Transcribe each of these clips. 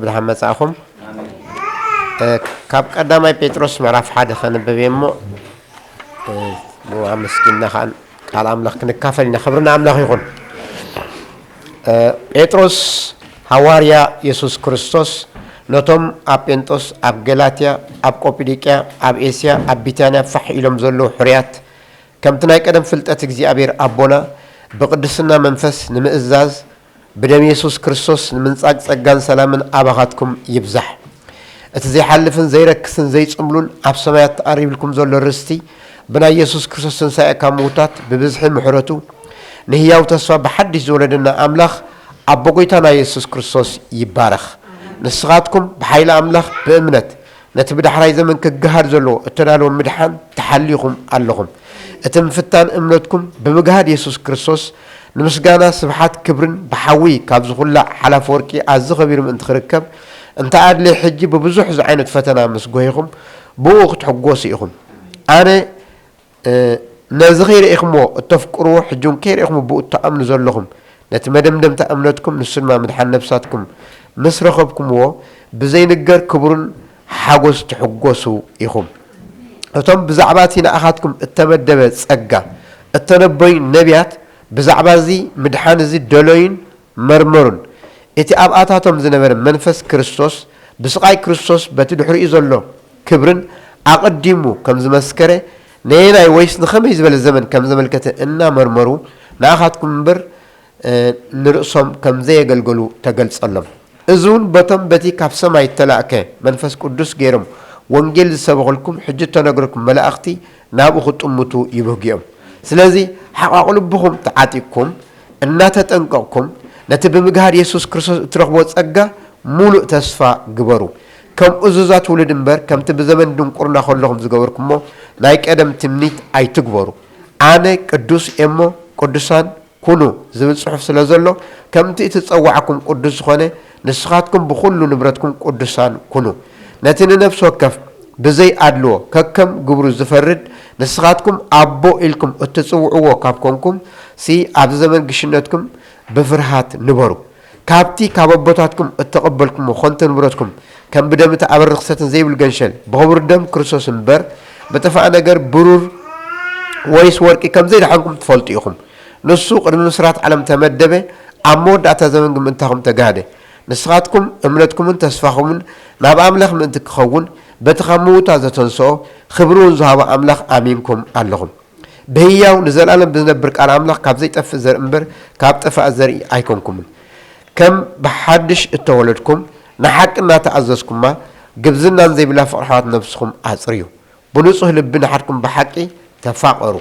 ብድሓን መጻእኹም። እ፣ ካብ ቀዳማይ ጴጥሮስ ምዕራፍ ሓደ ከንብብ እየ እሞ፣ እ፣ ብኡ ኣመስጊንና ከኣ ቃል ኣምላኽ ክንካፈል ኢና። ክብሪ ንኣምላኽ ይኹን። እ፣ ጴጥሮስ ሃዋርያ የሱስ ክርስቶስ ነቶም ኣብ ጴንጦስ፣ ኣብ ገላትያ፣ ኣብ ቆጵዶቅያ፣ ኣብ ኤስያ፣ ኣብ ቢታንያ ፋሕ ኢሎም ዘለዉ ሕሩያት፣ ከምቲ ናይ ቀደም ፍልጠት እግዚኣብሔር ኣቦና ብቕድስና መንፈስ ንምእዛዝ፣ ብደም የሱስ ክርስቶስ ንምንጻግ ጸጋን ሰላምን ኣባኻትኩም ይብዛሕ። እቲ ዘይሓልፍን ዘይረክስን ዘይጽምሉን ኣብ ሰማያት ተቐሪብልኩም ዘሎ ርስቲ፣ ብናይ የሱስ ክርስቶስ ትንሳኤ ካብ ምዉታት ብብዝሒ ምሕረቱ ንህያው ተስፋ ብሓድሽ ዝወለደና ኣምላኽ ኣቦ ጐይታና የሱስ ክርስቶስ ይባረኽ። ንስኻትኩም ብሓይሊ ኣምላኽ ብእምነት ነቲ ብዳሕራይ ዘመን ክገሃድ ዘለዎ እተዳለወ ምድሓን ተሓሊኹም ኣለኹም። እቲ ምፍታን እምነትኩም ብምግሃድ የሱስ ክርስቶስ ንምስጋና ስብሓት ክብርን ብሓዊ ካብ ዝኹላዕ ሓላፊ ወርቂ ኣዝዩ ኸቢሩ ምእንቲ ክርከብ፣ እንተ ኣድልየ ሕጂ ብብዙሕ ዝዓይነቱ ፈተና ምስ ጎሂኹም ብእኡ ክትሕጎሱ ኢኹም። ኣነ፣ እ፣ ነዚ ከይረኢኹምዎ እተፍቅርዎ፣ ሕጂ እውን ከይረኢኹም ብእኡ እትኣምኑ ዘለኹም፣ ነቲ መደምደምታ እምነትኩም፣ ንሱ ድማ ምድሓን ነፍሳትኩም ምስ ረኸብኩምዎ፣ ብዘይንገር ክብሩን ሓጎስ ትሕጎሱ ኢኹም። እቶም ብዛዕባ እቲ ንኣኻትኩም እተመደበ ጸጋ እተነበዩ ነቢያት፣ ብዛዕባ እዚ ምድሓን እዚ ደለዩን መርመሩን። እቲ ኣብኣታቶም ዝነበረ መንፈስ ክርስቶስ፣ ብስቓይ ክርስቶስ በቲ ድሕሪኡ ዘሎ ክብርን ኣቐዲሙ ከም ዝመስከረ፣ ነየናይ ወይስ ንኸመይ ዝበለ ዘመን ከም ዘመልከተ እናመርመሩ፣ ንኣኻትኩም እምበር፣ እ፣ ንርእሶም ከም ዘየገልገሉ ተገልጸሎም። እዚ እውን በቶም በቲ ካብ ሰማይ እተላእከ መንፈስ ቅዱስ ገይሮም ወንጌል ዝሰበኹልኩም፣ ሕጂ እተነግረኩም መላእኽቲ ናብኡ ክጥምቱ ይብህግኦም። ስለዚ፣ ሓቓቕ ልብኹም ተዓጢቕኩም፣ እናተጠንቀቕኩም፣ ነቲ ብምግሃድ የሱስ ክርስቶስ እትረኽብዎ ጸጋ ምሉእ ተስፋ ግበሩ። ከም እዙዛት ውሉድ እምበር፣ ከምቲ ብዘመን ድንቁርና ከለኹም ዝገበርኩሞ ናይ ቀደም ትምኒት ኣይትግበሩ። ኣነ ቅዱስ እየ እሞ ቅዱሳን ኩኑ ዝብል ጽሑፍ ስለ ዘሎ፣ ከምቲ እቲ ዝጸዋዕኩም ቅዱስ ዝኾነ፣ ንስኻትኩም ብኹሉ ንብረትኩም ቅዱሳን ኩኑ። ነቲ ንነፍሲ ወከፍ ብዘይ ኣድልዎ ከከም ግብሩ ዝፈርድ፣ ንስኻትኩም ኣቦ ኢልኩም እትጽውዕዎ ካብ ኮንኩም ሲ፣ ኣብዚ ዘመን ግሽነትኩም ብፍርሃት ንበሩ። ካብቲ ካብ ኣቦታትኩም እተቐበልኩሞ ኾንተ ንብረትኩም፣ ከም ብደም እተኣበ ርኽሰትን ዘይብሉ ገንሸል፣ ብኽቡር ደም ክርስቶስ እምበር፣ ብጠፋእ ነገር ብሩር ወይስ ወርቂ ከም ዘይደሓንኩም ትፈልጡ ኢኹም። ንሱ ቅድሚ ምስራት ዓለም ተመደበ፣ ኣብ መወዳእታ ዘመን ግን ምእንታኹም ተጋህደ። ንስኻትኩም እምነትኩምን ተስፋኹምን ናብ ኣምላኽ ምእንቲ ክኸውን፣ በቲ ካብ ምዉታት ዘተንስኦ፣ ክብሪ እውን ዝሃቦ ኣምላኽ ኣሚንኩም ኣለኹም። ብህያው ንዘለኣለም ብዝነብር ቃል ኣምላኽ ካብ ዘይጠፍእ ዘርኢ እምበር፣ ካብ ጠፋእ ዘርኢ ኣይኮንኩምን። ከም ብሓድሽ እተወለድኩም፣ ንሓቂ እናተኣዘዝኩማ፣ ግብዝናን ዘይብላ ፍቕሪ ኣሕዋት ነብስኹም ኣጽርዩ። ብንጹህ ልቢ ንሓድኩም ብሓቂ ተፋቐሩ።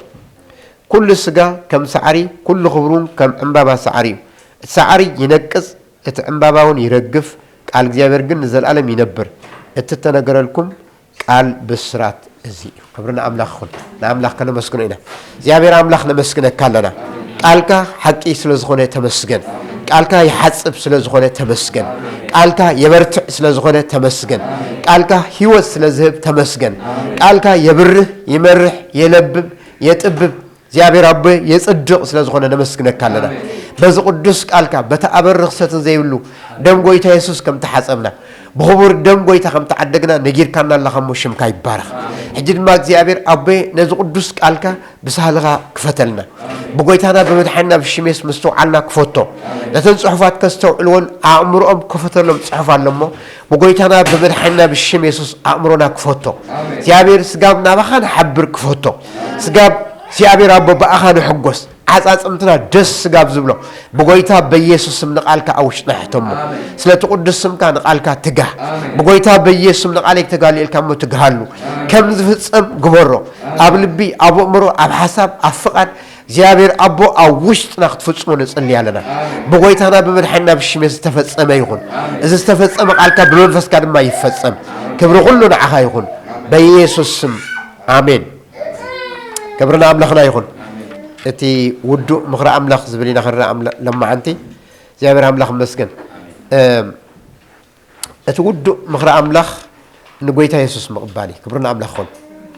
ኩሉ ስጋ ከም ሳዕሪ፣ ኩሉ ክብሩ እውን ከም ዕምባባ ሳዕሪ እዩ። እቲ ሳዕሪ ይነቅጽ፣ እቲ ዕምባባ እውን ይረግፍ፣ ቃል እግዚኣብሔር ግን ንዘለኣለም ይነብር። እቲ እተነገረልኩም ቃል ብስራት እዚ እዩ። ክብሪ ንኣምላኽ ይኹን። ንኣምላኽ ከነመስግኖ ኢና። እግዚኣብሔር ኣምላኽ ነመስግነካ ኣለና። ቃልካ ሓቂ ስለ ዝኾነ ተመስገን። ቃልካ ይሓጽብ ስለ ዝኾነ ተመስገን። ቃልካ የበርትዕ ስለ ዝኾነ ተመስገን። ቃልካ ህይወት ስለ ዝህብ ተመስገን። ቃልካ የብርህ፣ ይመርሕ፣ የለብብ፣ የጥብብ፣ እግዚኣብሔር ኣቦ የጽድቕ ስለ ዝኾነ ነመስግነካ ኣለና። በዚ ቅዱስ ቃልካ፣ በቲ ኣበ ርኽሰትን ዘይብሉ ደም ጐይታ የሱስ ከም ተሓጸብና፣ ብኽቡር ደም ጐይታ ከም ተዓደግና ነጊርካና ኣለኻ እሞ ሽምካ ይባረኽ። ሕጂ ድማ እግዚኣብሔር ኣቦ ነዚ ቅዱስ ቃልካ ብሳህልኻ ክፈተልና። ብጐይታና ብመድሓኒና ብሽም የሱስ ምስትውዓልና ክፈቶ። ነተን ጽሑፋት ከስተውዕልዎን ኣእምሮኦም ክፈተሎም ጽሑፍ ኣሎ እሞ፣ ብጐይታና ብመድሓኒና ብሽም የሱስ ኣእምሮና ክፈቶ። እግዚኣብሔር ስጋብ ናባኻ ንሓብር ክፈቶ። ስጋብ እግዚኣብሔር ኣቦ ብኣኻ ንሕጎስ። ዓጻጽምትና ደስ ስጋብ ዝብሎ። ብጐይታ በኢየሱስ ስም ንቓልካ ኣብ ውሽጥና ሕተሞ። ስለቲ ቅዱስ ስምካ ንቓልካ ትጋህ። ብጐይታ በኢየሱስ ስም ንቓለይ ተጋልኤልካ እሞ ትግሃሉ። ከም ዝፍጸም ግበሮ። ኣብ ልቢ፣ ኣብ ኣእምሮ፣ ኣብ ሓሳብ፣ ኣብ ፍቓድ እግዚኣብሔር ኣቦ ኣብ ውሽጥና ክትፍጽሞ ንጽሊ ኣለና። ብጐይታና ብመድሓኒና ብሽም ዝተፈጸመ ይኹን። እዚ ዝተፈጸመ ቃልካ ብመንፈስካ ድማ ይፈጸም። ክብሪ ኩሉ ንዓኻ ይኹን። በኢየሱስ ስም ኣሜን። ክብሪ ንኣምላኽና ይኹን። እቲ ውዱእ ምኽሪ ኣምላኽ ዝብል ኢና ክንርኢ ኣምላ-፣ ለማዓንቲ እግዚኣብሔር ኣምላኽ ይመስገን። እም፣ እቲ ውዱእ ምኽሪ ኣምላኽ ንጎይታ የሱስ ምቕባል እዩ። ክብሪ ንኣምላኽ ይኹን።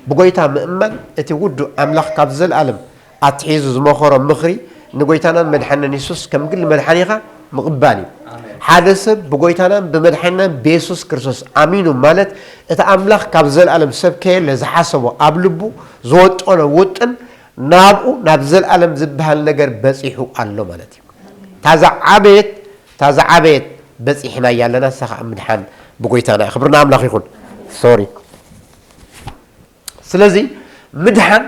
ብጎይታ ምእማን እቲ ውዱእ ኣምላኽ ካብ ዘለኣለም ኣትሒዙ ዝመኸሮ ምኽሪ ንጎይታናን መድሓኒናን የሱስ ከም ግሊ መድሓኒኻ ምቕባል እዩ። ኣሜን። ሓደ ሰብ ብጎይታናን ብመድሓኒናን ብየሱስ ክርስቶስ ኣሚኑ ማለት፣ እቲ ኣምላኽ ካብ ዘለኣለም ሰብ ከየለ ዝሓሰቦ፣ ኣብ ልቡ ዝወጠኖ ውጥን፣ ናብኡ፣ ናብ ዘለኣለም ዝበሃል ነገር በጺሑ ኣሎ ማለት እዩ። እታ ዝዓበየት፣ እታ ዝዓበየት በጺሕናያ ኣለና፣ ንሳ ኸዓ ምድሓን ብጎይታና እዩ። ክብሪ ንኣምላኽ ይኹን። ሶሪ። ስለዚ ምድሓን፣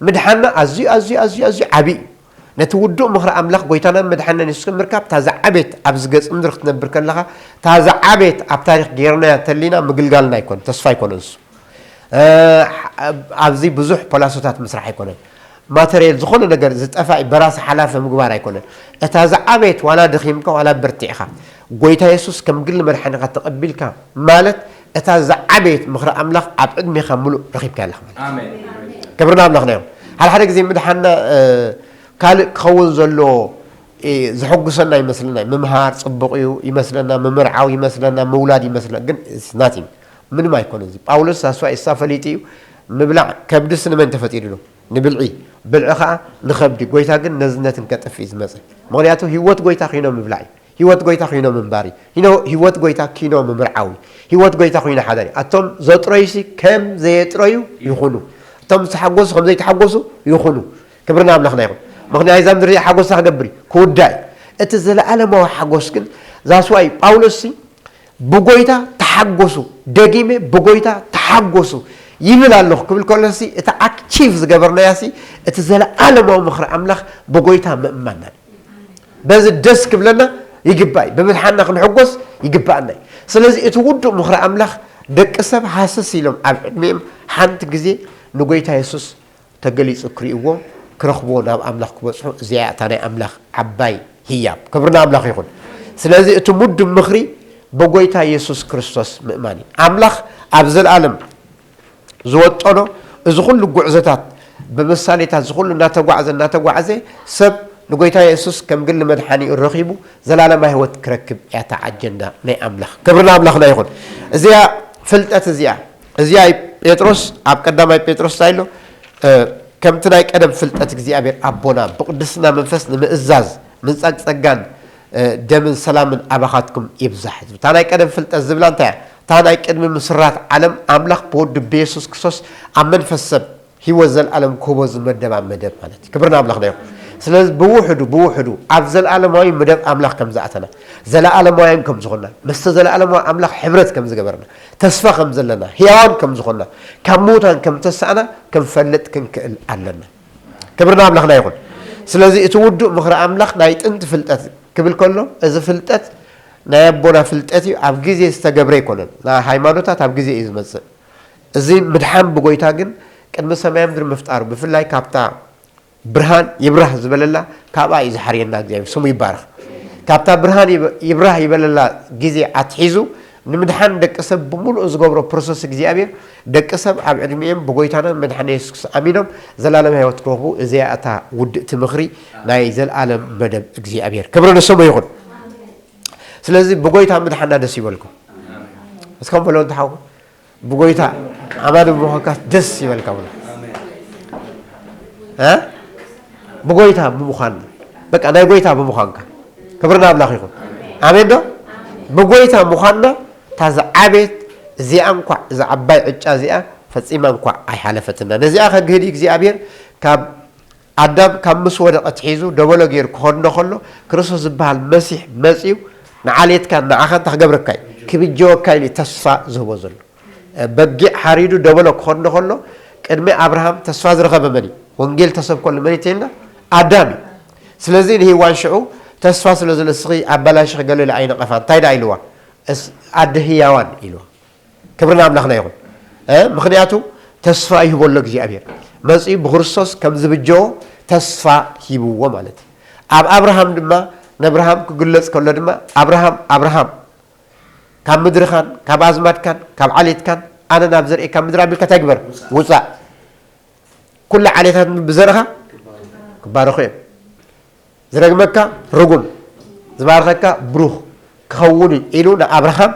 ምድሓንና ኣዝዩ፣ ኣዝዩ፣ ኣዝዩ፣ ኣዝዩ ዓብዪ እዩ። ነቲ ውዱእ ምኽሪ ኣምላኽ ጎይታናን መድሓንናን የሱስ ምርካብ፣ እታ ዝዓበየት ኣብዚ ገጽ ምድሪ ክትነብር ከለኻ፣ እታ ዝዓበየት ኣብ ታሪኽ ጌርናያ ተሊና ምግልጋልና ኣይኮነን፣ ተስፋ ኣይኮነን እሱ። እ፣ ኣብዚ ብዙሕ ፖላሶታት ምስራሕ ኣይኮነን። ማተርያል ዝኾነ ነገር ዝጠፋእ በራሲ ሓላፊ ምግባር ኣይኮነን። እታ ዝዓበየት ዋላ ደኺምካ ዋላ በርቲዕካ ጎይታ የሱስ ከም ግሊ መድሓኒኻ ተቐቢልካ ማለት እታ ዝዓበየት ምኽሪ ኣምላኽ ኣብ ዕድሜኻ ምሉእ ረኺብካ ኣለኻ ማለት እዩ። ኣሜን። ክብሪ ንኣምላኽና ይኹን። ሓደ ሓደ ግዜ ምድሓንና፣ እ፣ ካልእ ክኸውን ዘለዎ፣ እ፣ ዘሐጉሰና ይመስለና እዩ። ምምሃር ጽቡቕ እዩ ይመስለና፣ ምምርዓው ይመስለና፣ ምውላድ ይመስለና፣ ግን it's nothing። ምንም ኣይኮነን። እዚ ጳውሎስ ሳስዋ ኢሳ ፈሊጡ እዩ። ምብላዕ ከብድስ ንመን ተፈጢሩ ኢሉ? ንብልዒ። ብልዒ ኸዓ ንኸብዲ። ጎይታ ግን ነዝነትን ከጥፍእ እዩ ዝመጸ። ምኽንያቱ ህይወት ጎይታ ኪኖ ምብላዕ እዩ። ህይወት ጎይታ ኪኖ ምንባር እዩ። ሂኖ-፣ ህይወት ጎይታ ኪኖ ምምርዓው እዩ። ህይወት ጎይታ ኪኖ ሓዳር እዩ። ኣቶም ዘጥረዩሲ ከም ዘየጥረዩ ይኹኑ። እቶም ዝተሓጎሱ ከም ዘይተሓጎሱ ይኹኑ። ክብሪ ንኣምላኽና ይኹን። ምኽንያቱ እዛ ምድሪ ሓጎሳ ክገብር እዩ፣ ክውዳእ እዩ። እቲ ዘለኣለማዊ ሓጎስ ግን that's why ጳውሎስሲ ብጎይታ ተሓጎሱ፣ ደጊመ ብጎይታ ተሓጎሱ ይብል ኣለኹ ክብል ከሎሲ፣ እታ ኣቺቭ ዝገበርናያሲ፣ እቲ ዘለኣለማዊ ምኽሪ ኣምላኽ ብጎይታ ምእማንና እዩ። በዚ ደስ ክብለና ይግባእ እዩ። ብምድሓንና ክንሕጎስ ይግባኣና እዩ። ስለዚ እቲ ውዱእ ምኽሪ ኣምላኽ፣ ደቂ ሰብ ሃሰስ ኢሎም ኣብ ዕድሜኦም ሓንቲ ግዜ ንጎይታ የሱስ ተገሊጹ ክርእይዎ፣ ክረኽብዎ፣ ናብ ኣምላኽ ክበጽሑ፣ እዚኣ እያ እታ ናይ ኣምላኽ ዓባይ ህያብ። ክብሪ ንኣምላኽ ይኹን። ስለዚ እቲ ምዱብ ምኽሪ ብጎይታ የሱስ ክርስቶስ ምእማን እዩ። ኣምላኽ ኣብ ዘለኣለም ዝወጠኖ እዚ ኩሉ ጉዕዞታት ብምሳሌታት እዚ ኩሉ እናተጓዕዘ፣ እናተጓዕዘ ሰብ ንጎይታ የሱስ ከም ግሊ መድሓኒኡ ረኺቡ ዘላለማዊ ህይወት ክረክብ እያ እታ ኣጀንዳ ናይ ኣምላኽ። ክብሪ ንኣምላኽና ይኹን። እዚኣ ፍልጠት እዚኣ፣ እዚኣ ጴጥሮስ ኣብ ቀዳማይ ጴጥሮስ እንታይ ኢሎ? እ፣ ከምቲ ናይ ቀደም ፍልጠት እግዚኣብሔር ኣቦና ብቅድስና መንፈስ ንምእዛዝ ምንጻግ ጸጋን፣ እ፣ ደምን ሰላምን ኣባኻትኩም ይብዛሕ። እታ ናይ ቀደም ፍልጠት ዝብላ እንታይ እያ? እታ ናይ ቅድሚ ምስራት ዓለም ኣምላኽ ብወዱ ብየሱስ ክርስቶስ ኣብ መንፈስ ሰብ ህይወት ዘለኣለም ክህቦ ዝመደባ መደብ ማለት እዩ። ክብሪ ንኣምላኽና ይኹን። ስለዚ ብውሕዱ፣ ብውሕዱ ኣብ ዘለኣለማዊ መደብ ኣምላኽ ከም ዝኣተና፣ ዘለኣለማውያን ከም ዝኾንና፣ ምስቲ ዘለኣለማዊ ኣምላኽ ሕብረት ከም ዝገበርና፣ ተስፋ ከም ዘለና፣ ህያዋን ከም ዝኾንና፣ ካብ ምዉታን ከም ተሳእና ክንፈልጥ ክንክእል ኣለና። ክብሪ ንኣምላኽና ይኹን። ስለዚ እቲ ውዱእ ምኽሪ ኣምላኽ ናይ ጥንቲ ፍልጠት ክብል ከሎ፣ እዚ ፍልጠት ናይ ኣቦና ፍልጠት እዩ፣ ኣብ ግዜ ዝተገብረ ኣይኮነን። ናይ ሃይማኖታት ኣብ ግዜ እዩ ዝመጽእ። እዚ ምድሓን ብጎይታ ግን ቅድሚ ሰማይ ምድሪ ምፍጣሩ፣ ብፍላይ ካብታ ብርሃን ይብራህ ዝበለላ፣ ካብኣ እዩ ዝሓርየና እግዚኣብሔር፣ ስሙ ይባረኽ። ካብታ ብርሃን ይብ-፣ ይብራህ ይበለላ ግዜ ኣትሒዙ ንምድሓን ደቂ ሰብ ብምሉኡ ዝገብሮ ፕሮሰስ እግዚኣብሔር፣ ደቂ ሰብ ኣብ ዕድሜኦም ብጎይታናን መድሓኒ የሱስ ክርስቶስ ኣሚኖም ዘላለም ህይወት ክረኽቡ፣ እዚኣ እታ ውድእቲ ምኽሪ ናይ ዘላለም መደብ እግዚኣብሔር። ክብሪ ንስሙ ይኹን። ስለዚ ብጎይታ ምድሓና ደስ ይበልኩም። እስከም በሎ እንተሓው ብጎይታ ኣማኒ ብምዃንካ ደስ ይበልካ ብሎ። እ? ብጎይታ ብምዃንና፣ በቃ ናይ ጎይታ ብምዃንካ። ክብሪ ንኣምላኽ ይኹን። ኣሜን ዶ? ብጎይታ ምዃንና እታ ዝዓበየት እዚኣ እንኳዕ፣ እዛ ዓባይ ዕጫ እዚኣ ፈጺማ እንኳዕ ኣይሓለፈትና። ነዚኣ ከግህድ እግዚኣብሔር ካብ ኣዳም ካብ ምስ ወደቐ ኣትሒዙ ደበሎ ገይሩ ክኸድኖ ከሎ፣ ክርስቶስ ዝበሃል መሲሕ መጺኡ ንዓሌትካን ንዓኻን እንታይ ክገብረካ እዩ? ክብጀወካ ኢሉ እዩ ተስፋ ዝህቦ ዘሎ። በጊዕ ሓሪዱ ደበሎ ክኸድኖ ከሎ፣ ቅድሚ ኣብርሃም ተስፋ ዝረኸበ መን እዩ? ወንጌል ተሰብከሉ መን እዩ ተይልና? ኣዳም እዩ። ስለዚ ንሄዋን ሽዑ ተስፋ ስለ ዘሎ፣ እስኺ ኣባላሽኺ ገለ ኢሉ ኣይነቐፋን። እንታይ ደኣ ኢልዋ? እስ-፣ ኣደ ህያዋን ኢልዋ። ክብሪ ንኣምላኽና ይኹን። እ፣ ምኽንያቱ ተስፋ ይህቦ ኣሎ እግዚኣብሔር። መጺኡ ብክርስቶስ ከም ዝብጀዎ ተስፋ ሂብዎ ማለት እዩ። ኣብ ኣብርሃም ድማ፣ ንኣብርሃም ክግለጽ ከሎ ድማ፣ ኣብርሃም፣ ኣብርሃም፣ ካብ ምድርኻን፣ ካብ ኣዝማድካን፣ ካብ ዓሌትካን፣ ኣነ ናብ ዘርእካ ምድሪ ኣቢልካ እንታይ ግበር? ውጻእ። ኩሉ ዓሌታት ብዘርእኻ ክባረኹ እዮም። ዝረግመካ ርጉም፣ ዝባርኸካ ብሩኽ ክኸውን እዩ ኢሉ ንኣብርሃም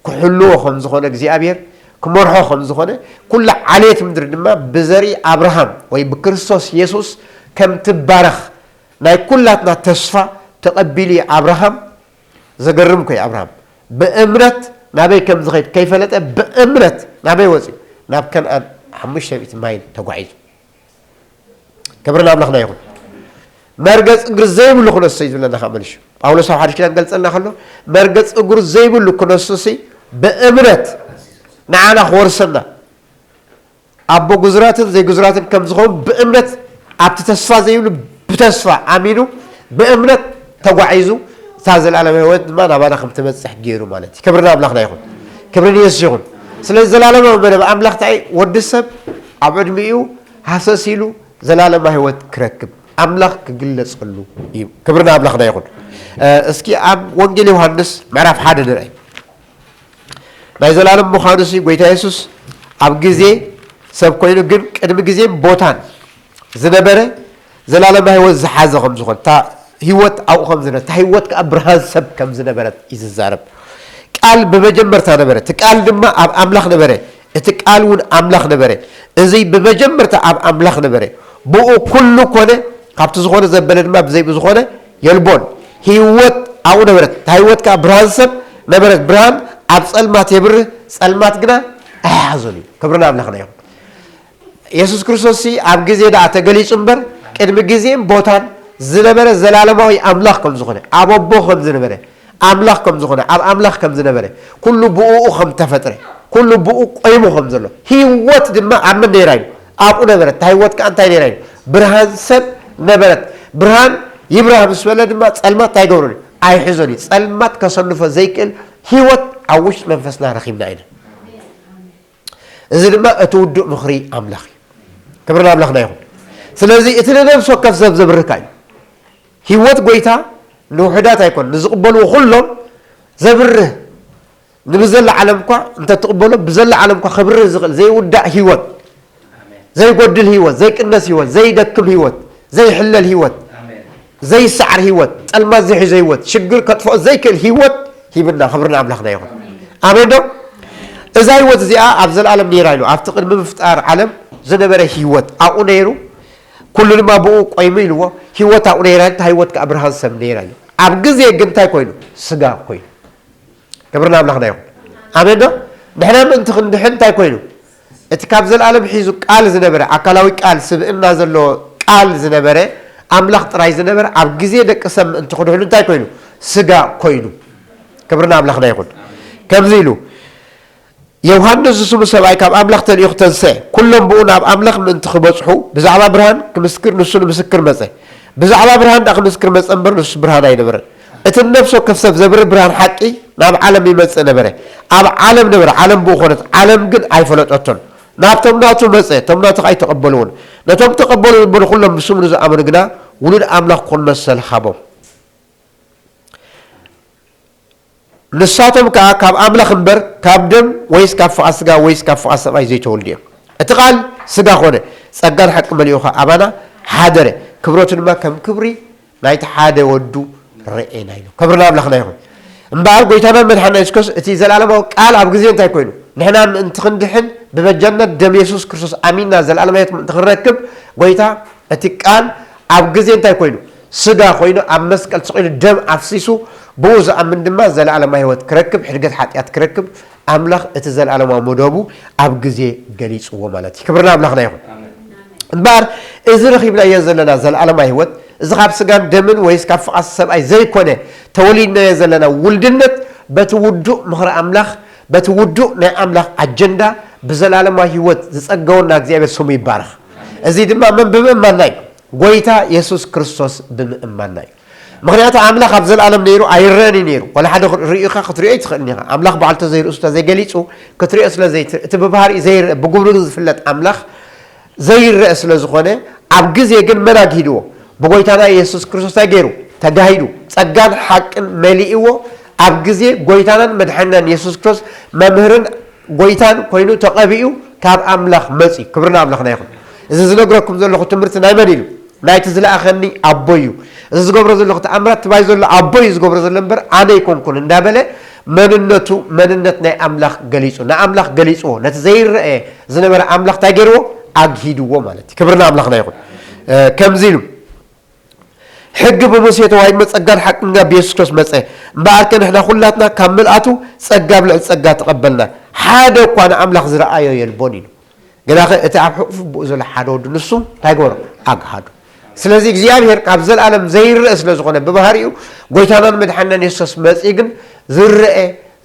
ክሕልዎ ከም ዝኾነ እግዚኣብሔር ክመርሖ ከም ዝኾነ፣ ኩላ ዓሌት ምድሪ ድማ ብዘርኢ ኣብርሃም ወይ ብክርስቶስ የሱስ ከም ትባረኽ ናይ ኩላትና ተስፋ ተቐቢሉ እዩ ኣብርሃም። ዘገርም እኮ እዩ። ኣብርሃም ብእምነት ናበይ ከም ዝኸይድ ከይፈለጠ ብእምነት ናበይ ወፂኡ? ናብ ከነኣን ሓሙሽተ ሚእቲ ማይል ተጓዒዙ። ክብሪ ንኣምላኽና ይኹን። መርገፅ እግሪ ዘይብሉ ክነሱ እዩ ዝብለና። ካብ መሊሹ ጳውሎስ ኣብ ሓድሽ ኪዳን ገልፀልና ከሎ መርገፅ እግሩ ዘይብሉ ክነሱ ሲ ብእምነት ንዓና ክወርሰና ኣቦ ግዙራትን ዘይግዙራትን ከም ዝኸውን ብእምነት ኣብቲ ተስፋ ዘይብሉ ብተስፋ ኣሚኑ ብእምነት ተጓዒዙ እታ ዘላለማዊ ህይወት ድማ ናባና ከም ትበፅሕ ገይሩ ማለት እዩ። ክብሪ ንኣምላኽና ይኹን። ክብሪ ንየሱስ ይኹን። ስለዚ ዘላለማዊ መደብ ኣምላኽ እንታይ እዩ? ወዲ ሰብ ኣብ ዕድሚኡ ሃሰስ ኢሉ ዘላለማዊ ህይወት ክረክብ ኣምላኽ ክግለጸሉ እዩ። ክብሪ ንኣምላኽና ይኹን። እ፣ እስኪ ኣብ ወንጌል ዮሃንስ ምዕራፍ ሓደ ንርኣይ። ናይ ዘላለም ምዃኑ ሲ ጎይታ የሱስ ኣብ ግዜ ሰብ ኮይኑ ግን ቅድሚ ግዜን ቦታን ዝነበረ ዘላለማዊ ህይወት ዝሓዘ ከም ዝኾነ፣ እታ ህይወት ኣብኡ ከም ዝነበረ፣ እታ ህይወት ከኣ ብርሃን ሰብ ከም ዝነበረት እዩ ዝዛረብ። ቃል ብመጀመርታ ነበረ፣ እቲ ቃል ድማ ኣብ ኣምላኽ ነበረ፣ እቲ ቃል እውን ኣምላኽ ነበረ። እዚ ብመጀመርታ ኣብ ኣምላኽ ነበረ፣ ብኡ ኩሉ ኮነ፣ ካብቲ ዝኾነ ዘበለ ድማ ብዘይ ብዝኾነ የልቦን። ህይወት ኣብኡ ነበረት፣ እታ ህይወት ከኣ ብርሃን ሰብ ነበረት። ብርሃን ኣብ ጸልማት የብርህ፣ ጸልማት ግና ኣይሓዞን እዩ። ክብሪ ንኣምላኽና ይኹን። የሱስ ክርስቶስ ሲ ኣብ ግዜ ደኣ ተገሊጹ እምበር፣ ቅድሚ ግዜን ቦታን ዝነበረ ዘላለማዊ ኣምላኽ ከም ዝኾነ፣ ኣብ ኣቦ ከም ዝነበረ፣ ኣምላኽ ከም ዝኾነ፣ ኣብ ኣምላኽ ከም ዝነበረ፣ ኩሉ ብእኡ ከም ተፈጥረ፣ ኩሉ ብኡ ቆይሙ ከም ዘሎ፣ ህይወት ድማ ኣብ መን ነይራ ኢሉ? ኣብኡ ነበረት። እታ ህይወት ከኣ እንታይ ነይራ ኢሉ? ብርሃን ሰብ ነበረት። ብርሃን ይብራህ ምስ በለ ድማ ጸልማት እንታይ ይገብረሉ? ኣይሕዞን እዩ። ጸልማት ከሰንፎ ዘይክእል ህይወት ኣብ ውሽጢ መንፈስና ረኺብና ኢና። እዚ ድማ እቲ ውዱእ ምኽሪ ኣምላኽ እዩ። ክብሪ ንኣምላኽና ይኹን። ስለዚ እቲ ንነፍሲ ወከፍ ሰብ ዘብርህ ከኣ እዩ። ህይወት ጎይታ ንውሑዳት ኣይኮን፣ ንዝቕበልዎ ኩሎም ዘብርህ፣ ንብዘላ ዓለም እኳ እንተትቕበሎ ብዘላ ዓለም እኳ ከብርህ ዝኽእል ዘይውዳእ ህይወት፣ ዘይጎድል ህይወት፣ ዘይቅነስ ህይወት፣ ዘይደክም ህይወት፣ ዘይሕለል ህይወት፣ ዘይሰዓር ህይወት፣ ጸልማት ዝሕዞ ህይወት፣ ሽግር ከጥፍኦ ዘይክእል ህይወት ሂብና። ክብሪ ንኣምላኽና ይኹን። ኣሜን ዶ? እዛ ህይወት እዚኣ ኣብ ዘለኣለም ነይራ ኢሉ። ኣብቲ ቅድሚ ምፍጣር ዓለም ዝነበረ ህይወት ኣብኡ ነይሩ፣ ኩሉ ድማ ብኡ ቆይሙ ኢልዎ። ህይወት ኣብኡ ነይራ፣ እታ ህይወት ከኣ ብርሃን ሰብ ነይራ ኢሉ። ኣብ ግዜ ግን እንታይ ኮይኑ? ስጋ ኮይኑ። ክብሪ ንኣምላኽና ይኹን። ኣሜን ዶ? ንሕና ምእንቲ ክንድሕን እንታይ ኮይኑ? እቲ ካብ ዘለኣለም ሒዙ ቃል ዝነበረ፣ ኣካላዊ ቃል፣ ስብእና ዘለዎ ቃል ዝነበረ፣ ኣምላኽ ጥራይ ዝነበረ፣ ኣብ ግዜ ደቂ ሰብ ምእንቲ ክድሕኑ እንታይ ኮይኑ? ስጋ ኮይኑ። ክብሪ ንኣምላኽና ይኹን። ከምዚ ኢሉ፣ ዮሃንስ ዝስሙ ሰብኣይ ካብ ኣምላኽ ተልኢኹ ተንስአ። ኩሎም ብኡ ናብ ኣምላኽ ምእንቲ ክበጽሑ ብዛዕባ ብርሃን ክምስክር ንሱ ንምስክር መጸ። ብዛዕባ ብርሃን ደኣ ክምስክር መጸ እምበር ንሱ ብርሃን ኣይነበረን። እቲ ንነፍሲ ወከፍ ሰብ ዘብርህ ብርሃን ሓቂ ናብ ዓለም ይመጽእ ነበረ። ኣብ ዓለም ነበረ፣ ዓለም ብኡ ኾነት፣ ዓለም ግን ኣይፈለጠቶን። ናብቶም ናቱ መጸ፣ እቶም ናቱ ኸኣ ኣይተቐበልዎን። ነቶም ተቐበሉ ንበሉ ኩሎም ብስሙ ንዝኣመኑ ግና ውሉድ ኣምላኽ ክኾኑ መሰል ሃቦም። ንሳቶም ከኣ ካብ ኣምላኽ እምበር ካብ ደም ወይስ ካብ ፍቓድ ስጋ ወይስ ካብ ፍቓድ ሰብኣይ ዘይተወልዱ እዮም። እቲ ቃል ስጋ ኾነ፣ ጸጋን ሓቂ መሊኡ ኸኣ ኣባና ሓደረ፣ ክብረቱ ድማ ከም ክብሪ ናይቲ ሓደ ወዱ ረኤና ኢሉ። ክብሪ ንኣምላኽና ይኹን። እምበኣር ጎይታናን መድሓንና የሱስ ክርስቶስ እቲ ዘለኣለማዊ ቃል ኣብ ግዜ እንታይ ኮይኑ? ንሕና ምእንቲ ክንድሕን ብበጃነት ደም የሱስ ክርስቶስ ኣሚንና ዘለኣለማዊ ህይወት ምእንቲ ክንረክብ ጎይታ እቲ ቃል ኣብ ግዜ እንታይ ኮይኑ? ስጋ ኮይኑ ኣብ መስቀል ተሰቒሉ ደም ኣፍሲሱ ብኡ ዝኣምን ድማ ዘለኣለማዊ ህይወት ክረክብ፣ ሕድገት ሓጢኣት ክረክብ ኣምላኽ እቲ ዘለኣለማዊ መደቡ ኣብ ግዜ ገሊጽዎ ማለት እዩ። ክብሪ ንኣምላኽና ይኹን። እምበኣር እዚ ረኺብናዮ ዘለና ዘለኣለማዊ ህይወት እዚ ካብ ስጋን ደምን ወይስ ካብ ፍቓድ ሰብኣይ ዘይኮነ ተወሊድናዮ ዘለና ውልድነት በቲ ውዱእ ምኽሪ ኣምላኽ በቲ ውዱእ ናይ ኣምላኽ ኣጀንዳ ብዘለኣለማዊ ህይወት ዝጸገወና እግዚኣብሔር ስሙ ይባረኽ። እዚ ድማ መን ብምእማንና እዩ? ጎይታ የሱስ ክርስቶስ ብምእማንና እዩ። ምኽንያቱ ኣምላኽ ኣብ ዘለኣለም ነይሩ ኣይረአን እዩ ነይሩ። ዋላ ሓደ ሪኢኻ ክትሪኦ ኣይትኽእልን ኢኻ። ኣምላኽ በዓልቶ ዘይርእሱ ተዘይገሊጹ ክትሪኦ ስለ ዘይትርኢ፣ እቲ ብባህሪኡ ዘይረአ ብግብሩ ግን ዝፍለጥ ኣምላኽ ዘይረአ ስለ ዝኾነ ኣብ ግዜ ግን መን ኣግሂድዎ? ብጎይታና የሱስ ክርስቶስ እንታይ ገይሩ? ተጋሂዱ። ጸጋን ሓቅን መሊእዎ ኣብ ግዜ ጎይታናን መድሓኒናን የሱስ ክርስቶስ መምህርን ጎይታን ኮይኑ ተቐቢኡ ካብ ኣምላኽ መጺ። ክብሪ ንኣምላኽና ይኹን። እዚ ዝነግረኩም ዘለኹ ትምህርቲ ናይ መን ኢሉ? ናይቲ ዝለኣኸኒ ኣቦይ እዩ። እዚ ዝገብሮ ዘለኹ ተኣምራት ትባይ ዘሎ ኣቦይ እዩ ዝገብሮ ዘሎ እምበር ኣነ ኣይኮንኩን እንዳበለ መንነቱ መንነት ናይ ኣምላኽ ገሊጹ ንኣምላኽ ገሊጽዎ ነቲ ዘይረአ ዝነበረ ኣምላኽ እንታይ ገይርዎ ኣግሂድዎ ማለት እዩ። ክብሪ ንኣምላኽና ይኹን። ከምዚ ኢሉ ሕጊ ብሙሴ ተዋሂቡ፣ ጸጋን ሓቅን ግን ብየሱስ ክርስቶስ መጸ። እምበኣርከ ንሕና ኩላትና ካብ ምልኣቱ ጸጋ ኣብ ልዕሊ ጸጋ ተቐበልና። ሓደ እኳ ንኣምላኽ ዝረኣዮ የልቦን ኢሉ። ግናኸ እቲ ኣብ ሕቑፉ ብኡ ዘሎ ሓደ ወዱ ንሱ እንታይ ገበሮ? ኣግሃዱ። ስለዚ እግዚኣብሔር ካብ ዘለኣለም ዘይረአ ስለ ዝኾነ ብባህሪኡ፣ ጎይታናን መድሓንናን የሱስ መጺኡ ግን ዝረአ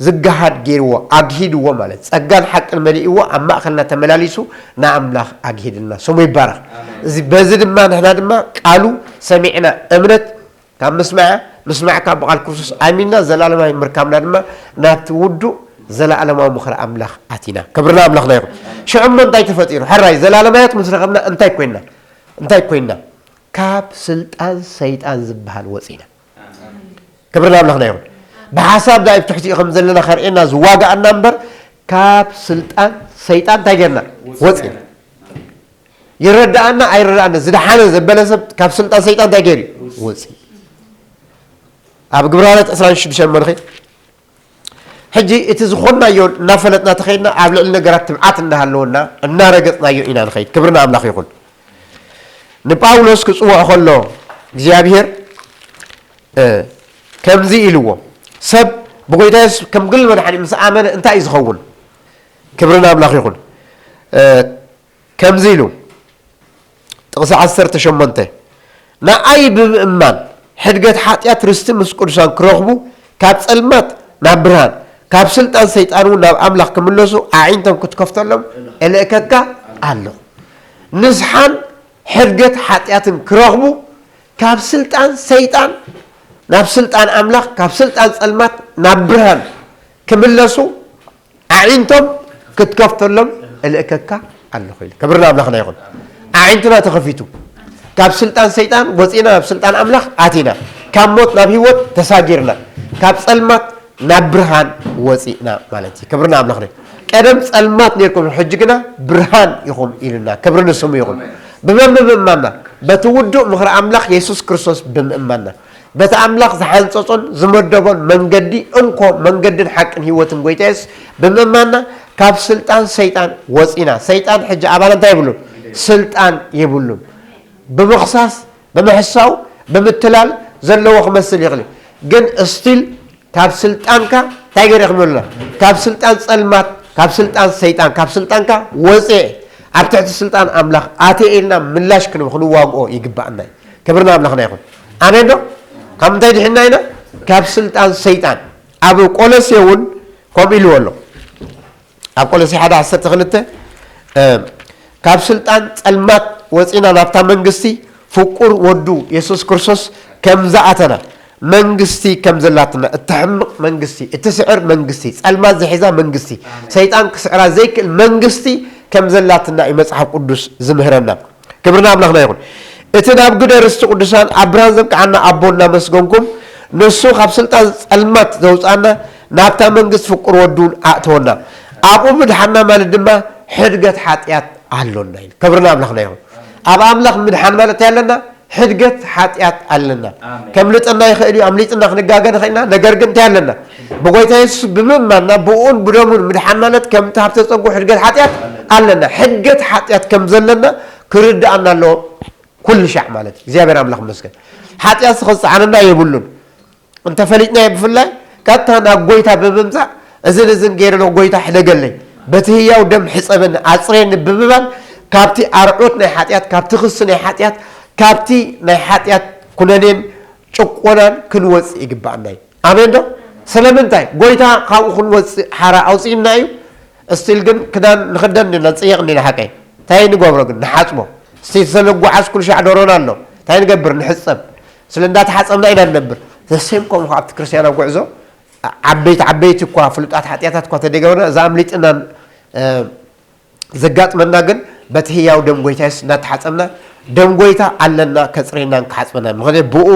ዝገሃድ ገይርዎ፣ ኣግሂድዎ ማለት ጸጋን ሓቅን መሊእዎ ኣብ ማእኸልና ተመላሊሱ ንኣምላኽ ኣግሂድልና። ስሙ ይባረኽ። እዚ፣ በዚ ድማ ንሕና ድማ ቃሉ ሰሚዕና እምነት ካብ ምስማዕ፣ ምስማዕ ካብ ብቓል ክርስቶስ ኣሚንና ዘላለማዊ ምርካብና ድማ ናብቲ ውዱእ ዘላለማዊ ምኽሪ ኣምላኽ ኣቲና። ክብርና ኣምላኽና ይኹን። ሽዑ እሞ እንታይ ተፈጢሩ? ሕራይ ዘላለማያት ምስ ረኸብና እንታይ ኮይና? እንታይ ኮይና? ካብ ስልጣን ሰይጣን ዝበሃል ወፂና። ክብርና ኣምላኽና ይኹን። ብሓሳብ ዳይ ትሕቲኡ ከም ዘለና ከርእየና ዝዋጋኣና እምበር ካብ ስልጣን ሰይጣን እንታይ ጌርና? ወፂና። ይረዳኣና ኣይረዳኣና ዝደሓነ ዘበለ ሰብ ካብ ስልጣን ሰይጣን እንታይ ገይሩ? ወፂ። ኣብ ግብረ ሃዋርያት ዕስራን ሽዱሽተን እሞ ንኸይድ። ሕጂ እቲ ዝኾንናዮ እናፈለጥና ተኸይድና ኣብ ልዕሊ ነገራት ትብዓት እናሃለወና እናረገጽናዮ ኢና ንኸይድ። ክብሪ ንኣምላኽ ይኹን። ንጳውሎስ ክጽውዖ ከሎ እግዚኣብሔር፣ እ፣ ከምዚ ኢልዎ፣ ሰብ ብጎይታ የሱስ ከም ግል መድሓኒ ምስ ኣመነ እንታይ እዩ ዝኸውን? ክብሪ ንኣምላኽ ይኹን። እ፣ ከምዚ ኢሉ ጥቕሲ ዓሰርተ ሸሞንተ፣ ንኣይ ብምእማን ሕድገት ሓጢኣት ርስቲ ምስ ቅዱሳን ክረኽቡ፣ ካብ ጸልማት ናብ ብርሃን፣ ካብ ስልጣን ሰይጣን እውን ናብ ኣምላኽ ክምለሱ ኣዒንቶም ክትከፍተሎም እልእከካ ኣለኹ። ንስሓን ሕድገት ሓጢኣትን ክረኽቡ፣ ካብ ስልጣን ሰይጣን ናብ ስልጣን ኣምላኽ፣ ካብ ስልጣን ጸልማት ናብ ብርሃን ክምለሱ ኣዒንቶም ክትከፍተሎም እልእከካ ኣለኹ ኢሉ። ክብሪ ንኣምላኽና ይኹን። ኣዒንትና ተኸፊቱ፣ ካብ ስልጣን ሰይጣን ወፂና ናብ ስልጣን ኣምላኽ ኣቲና፣ ካብ ሞት ናብ ህይወት ተሳጊርና፣ ካብ ጸልማት ናብ ብርሃን ወፂእና ማለት እዩ። ክብሪ ንኣምላኽና ይኹን። ቀደም ጸልማት ነርኩም፣ ሕጂ ግና ብርሃን ኢኹም ኢሉና። ክብሪ ንስሙ ይኹን። ብመን ብምእማንና? በቲ ውዱእ ምኽሪ ኣምላኽ የሱስ ክርስቶስ ብምእማንና። በቲ ኣምላኽ ዝሓንጸጾን ዝመደቦን መንገዲ፣ እንኮ መንገድን ሓቅን ህይወትን ጎይታ የሱስ ብምእማንና ካብ ስልጣን ሰይጣን ወጺና። ሰይጣን ሕጂ ኣባና እንታይ የብሉን? ስልጣን የብሉን። ብምኽሳስ፣ ብምሕሳው፣ ብምትላል ዘለዎ ክመስል ይኽእል እዩ። ግን እስቲል ካብ ስልጣንካ እንታይ ገይረ ክንብል ኣለና? ካብ ስልጣን ጸልማት፣ ካብ ስልጣን ሰይጣን፣ ካብ ስልጣንካ ወጽኤ፣ ኣብ ትሕቲ ስልጣን ኣምላኽ ኣትየ ኢልና ምላሽ ክንብ-፣ ክንዋግኦ ይግባኣና እዩ። ክብሪ ንኣምላኽና ይኹን። ኣሜን ዶ? ካብ ምንታይ ድሒንና ኢና? ካብ ስልጣን ሰይጣን። ኣብ ቆሎሴ እውን ከምኡ ኢልዎ ኣሎ። ኣብ ቆሎሴ ሓደ ዓሰርተ ክልተ፣ እ፣ ካብ ስልጣን ጸልማት ወጺና ናብታ መንግስቲ ፍቁር ወዱ የሱስ ክርስቶስ ከም ዝኣተና፣ መንግስቲ ከም ዘላትና፣ እተሕምቕ መንግስቲ፣ እትስዕር መንግስቲ፣ ጸልማት ዝሒዛ መንግስቲ፣ ሰይጣን ክስዕራ ዘይክእል መንግስቲ ከም ዘላትና እዩ መጽሓፍ ቅዱስ ዝምህረና። ክብሪ ንኣምላኽና ይኹን። እቲ ናብ ግደ ርስቲ ቅዱሳን ኣብ ብርሃን ዘብቅዓና ኣቦ እናመስገንኩም፣ ንሱ ካብ ስልጣን ጸልማት ዘውጽኣና ናብታ መንግስቲ ፍቁር ወዱ እውን ኣእተወና። ኣብኡ ምድሓንና ማለት ድማ ሕድገት ሓጢኣት ኣሎና ኢሉ። ክብሪ ንኣምላኽና ይኹን። ኣብ ኣምላኽ ምድሓን ማለት እንታይ ኣለና? ሕድገት ሓጢኣት ኣለና። ኣሜን። ከምልጠና ይኽእል እዩ፣ ኣምሊጥና ክንጋገ ንኽእል ኢና። ነገር ግን እንታይ ኣለና? ብጎይታ የሱስ ብምእማንና ብኡን ብደሙን ምድሓን ማለት ከምቲ ሃብተ ጸጉ ሕድገት ሓጢኣት ኣለና። ሕድገት ሓጢኣት ከም ዘለና ክርድኣና ኣለዎ ኩሉ ሻዕ ማለት እዩ። እግዚኣብሔር ኣምላኽ ይመስገን። ሓጢኣት ከጽዓነና የብሉን። እንተፈሊጥናዮ ብፍላይ ቀጥታ ናብ ጎይታ ብምምጻእ እዝን እዝን ገይረ ኣለኹ፣ ጎይታ ሕደገለይ፣ በቲ ህያው ደም ሕጸበኒ፣ ኣጽርየኒ ብምባል ካብቲ ኣርዑት ናይ ሓጢኣት፣ ካብቲ ክሲ ናይ ሓጢኣት፣ ካብቲ ናይ ሓጢኣት ኩነኔን ጭቆናን ክንወጽእ ይግባኣና እዩ። ኣሜን ዶ? ስለምንታይ? ጎይታ ካብኡ ክንወጽእ ሓራ ኣውጺእና እዩ። እስቲል ግን ክዳን ንኽደን እንዲና፣ ንጽየቕ እንዲና ሓቀይ። እንታይ ንገብሮ ግን? ንሓጽቦ። እስቲ ስለ ንጓዓዝ ኩሉ ሻዕ ዶሮና ኣሎ። እንታይ ንገብር? ንሕጸብ። ስለ እንዳተሓጸብና ኢና ንነብር። ዘሴም ከምኡ ኣብቲ ክርስትያናዊ ጉዕዞ ዓበይቲ፣ ዓበይቲ እኳ ፍሉጣት ሓጢኣታት እኳ ተደገበና፣ እዛ ኣምሊጥና፣ እ፣ ዘጋጥመና ግን በቲ ህያው ደም ጎይታ የሱስ እናተሓጸብና፣ ደም ጎይታ ኣለና ከጽሬናን ክሓጽበና። ምኽንያቱ ብኡ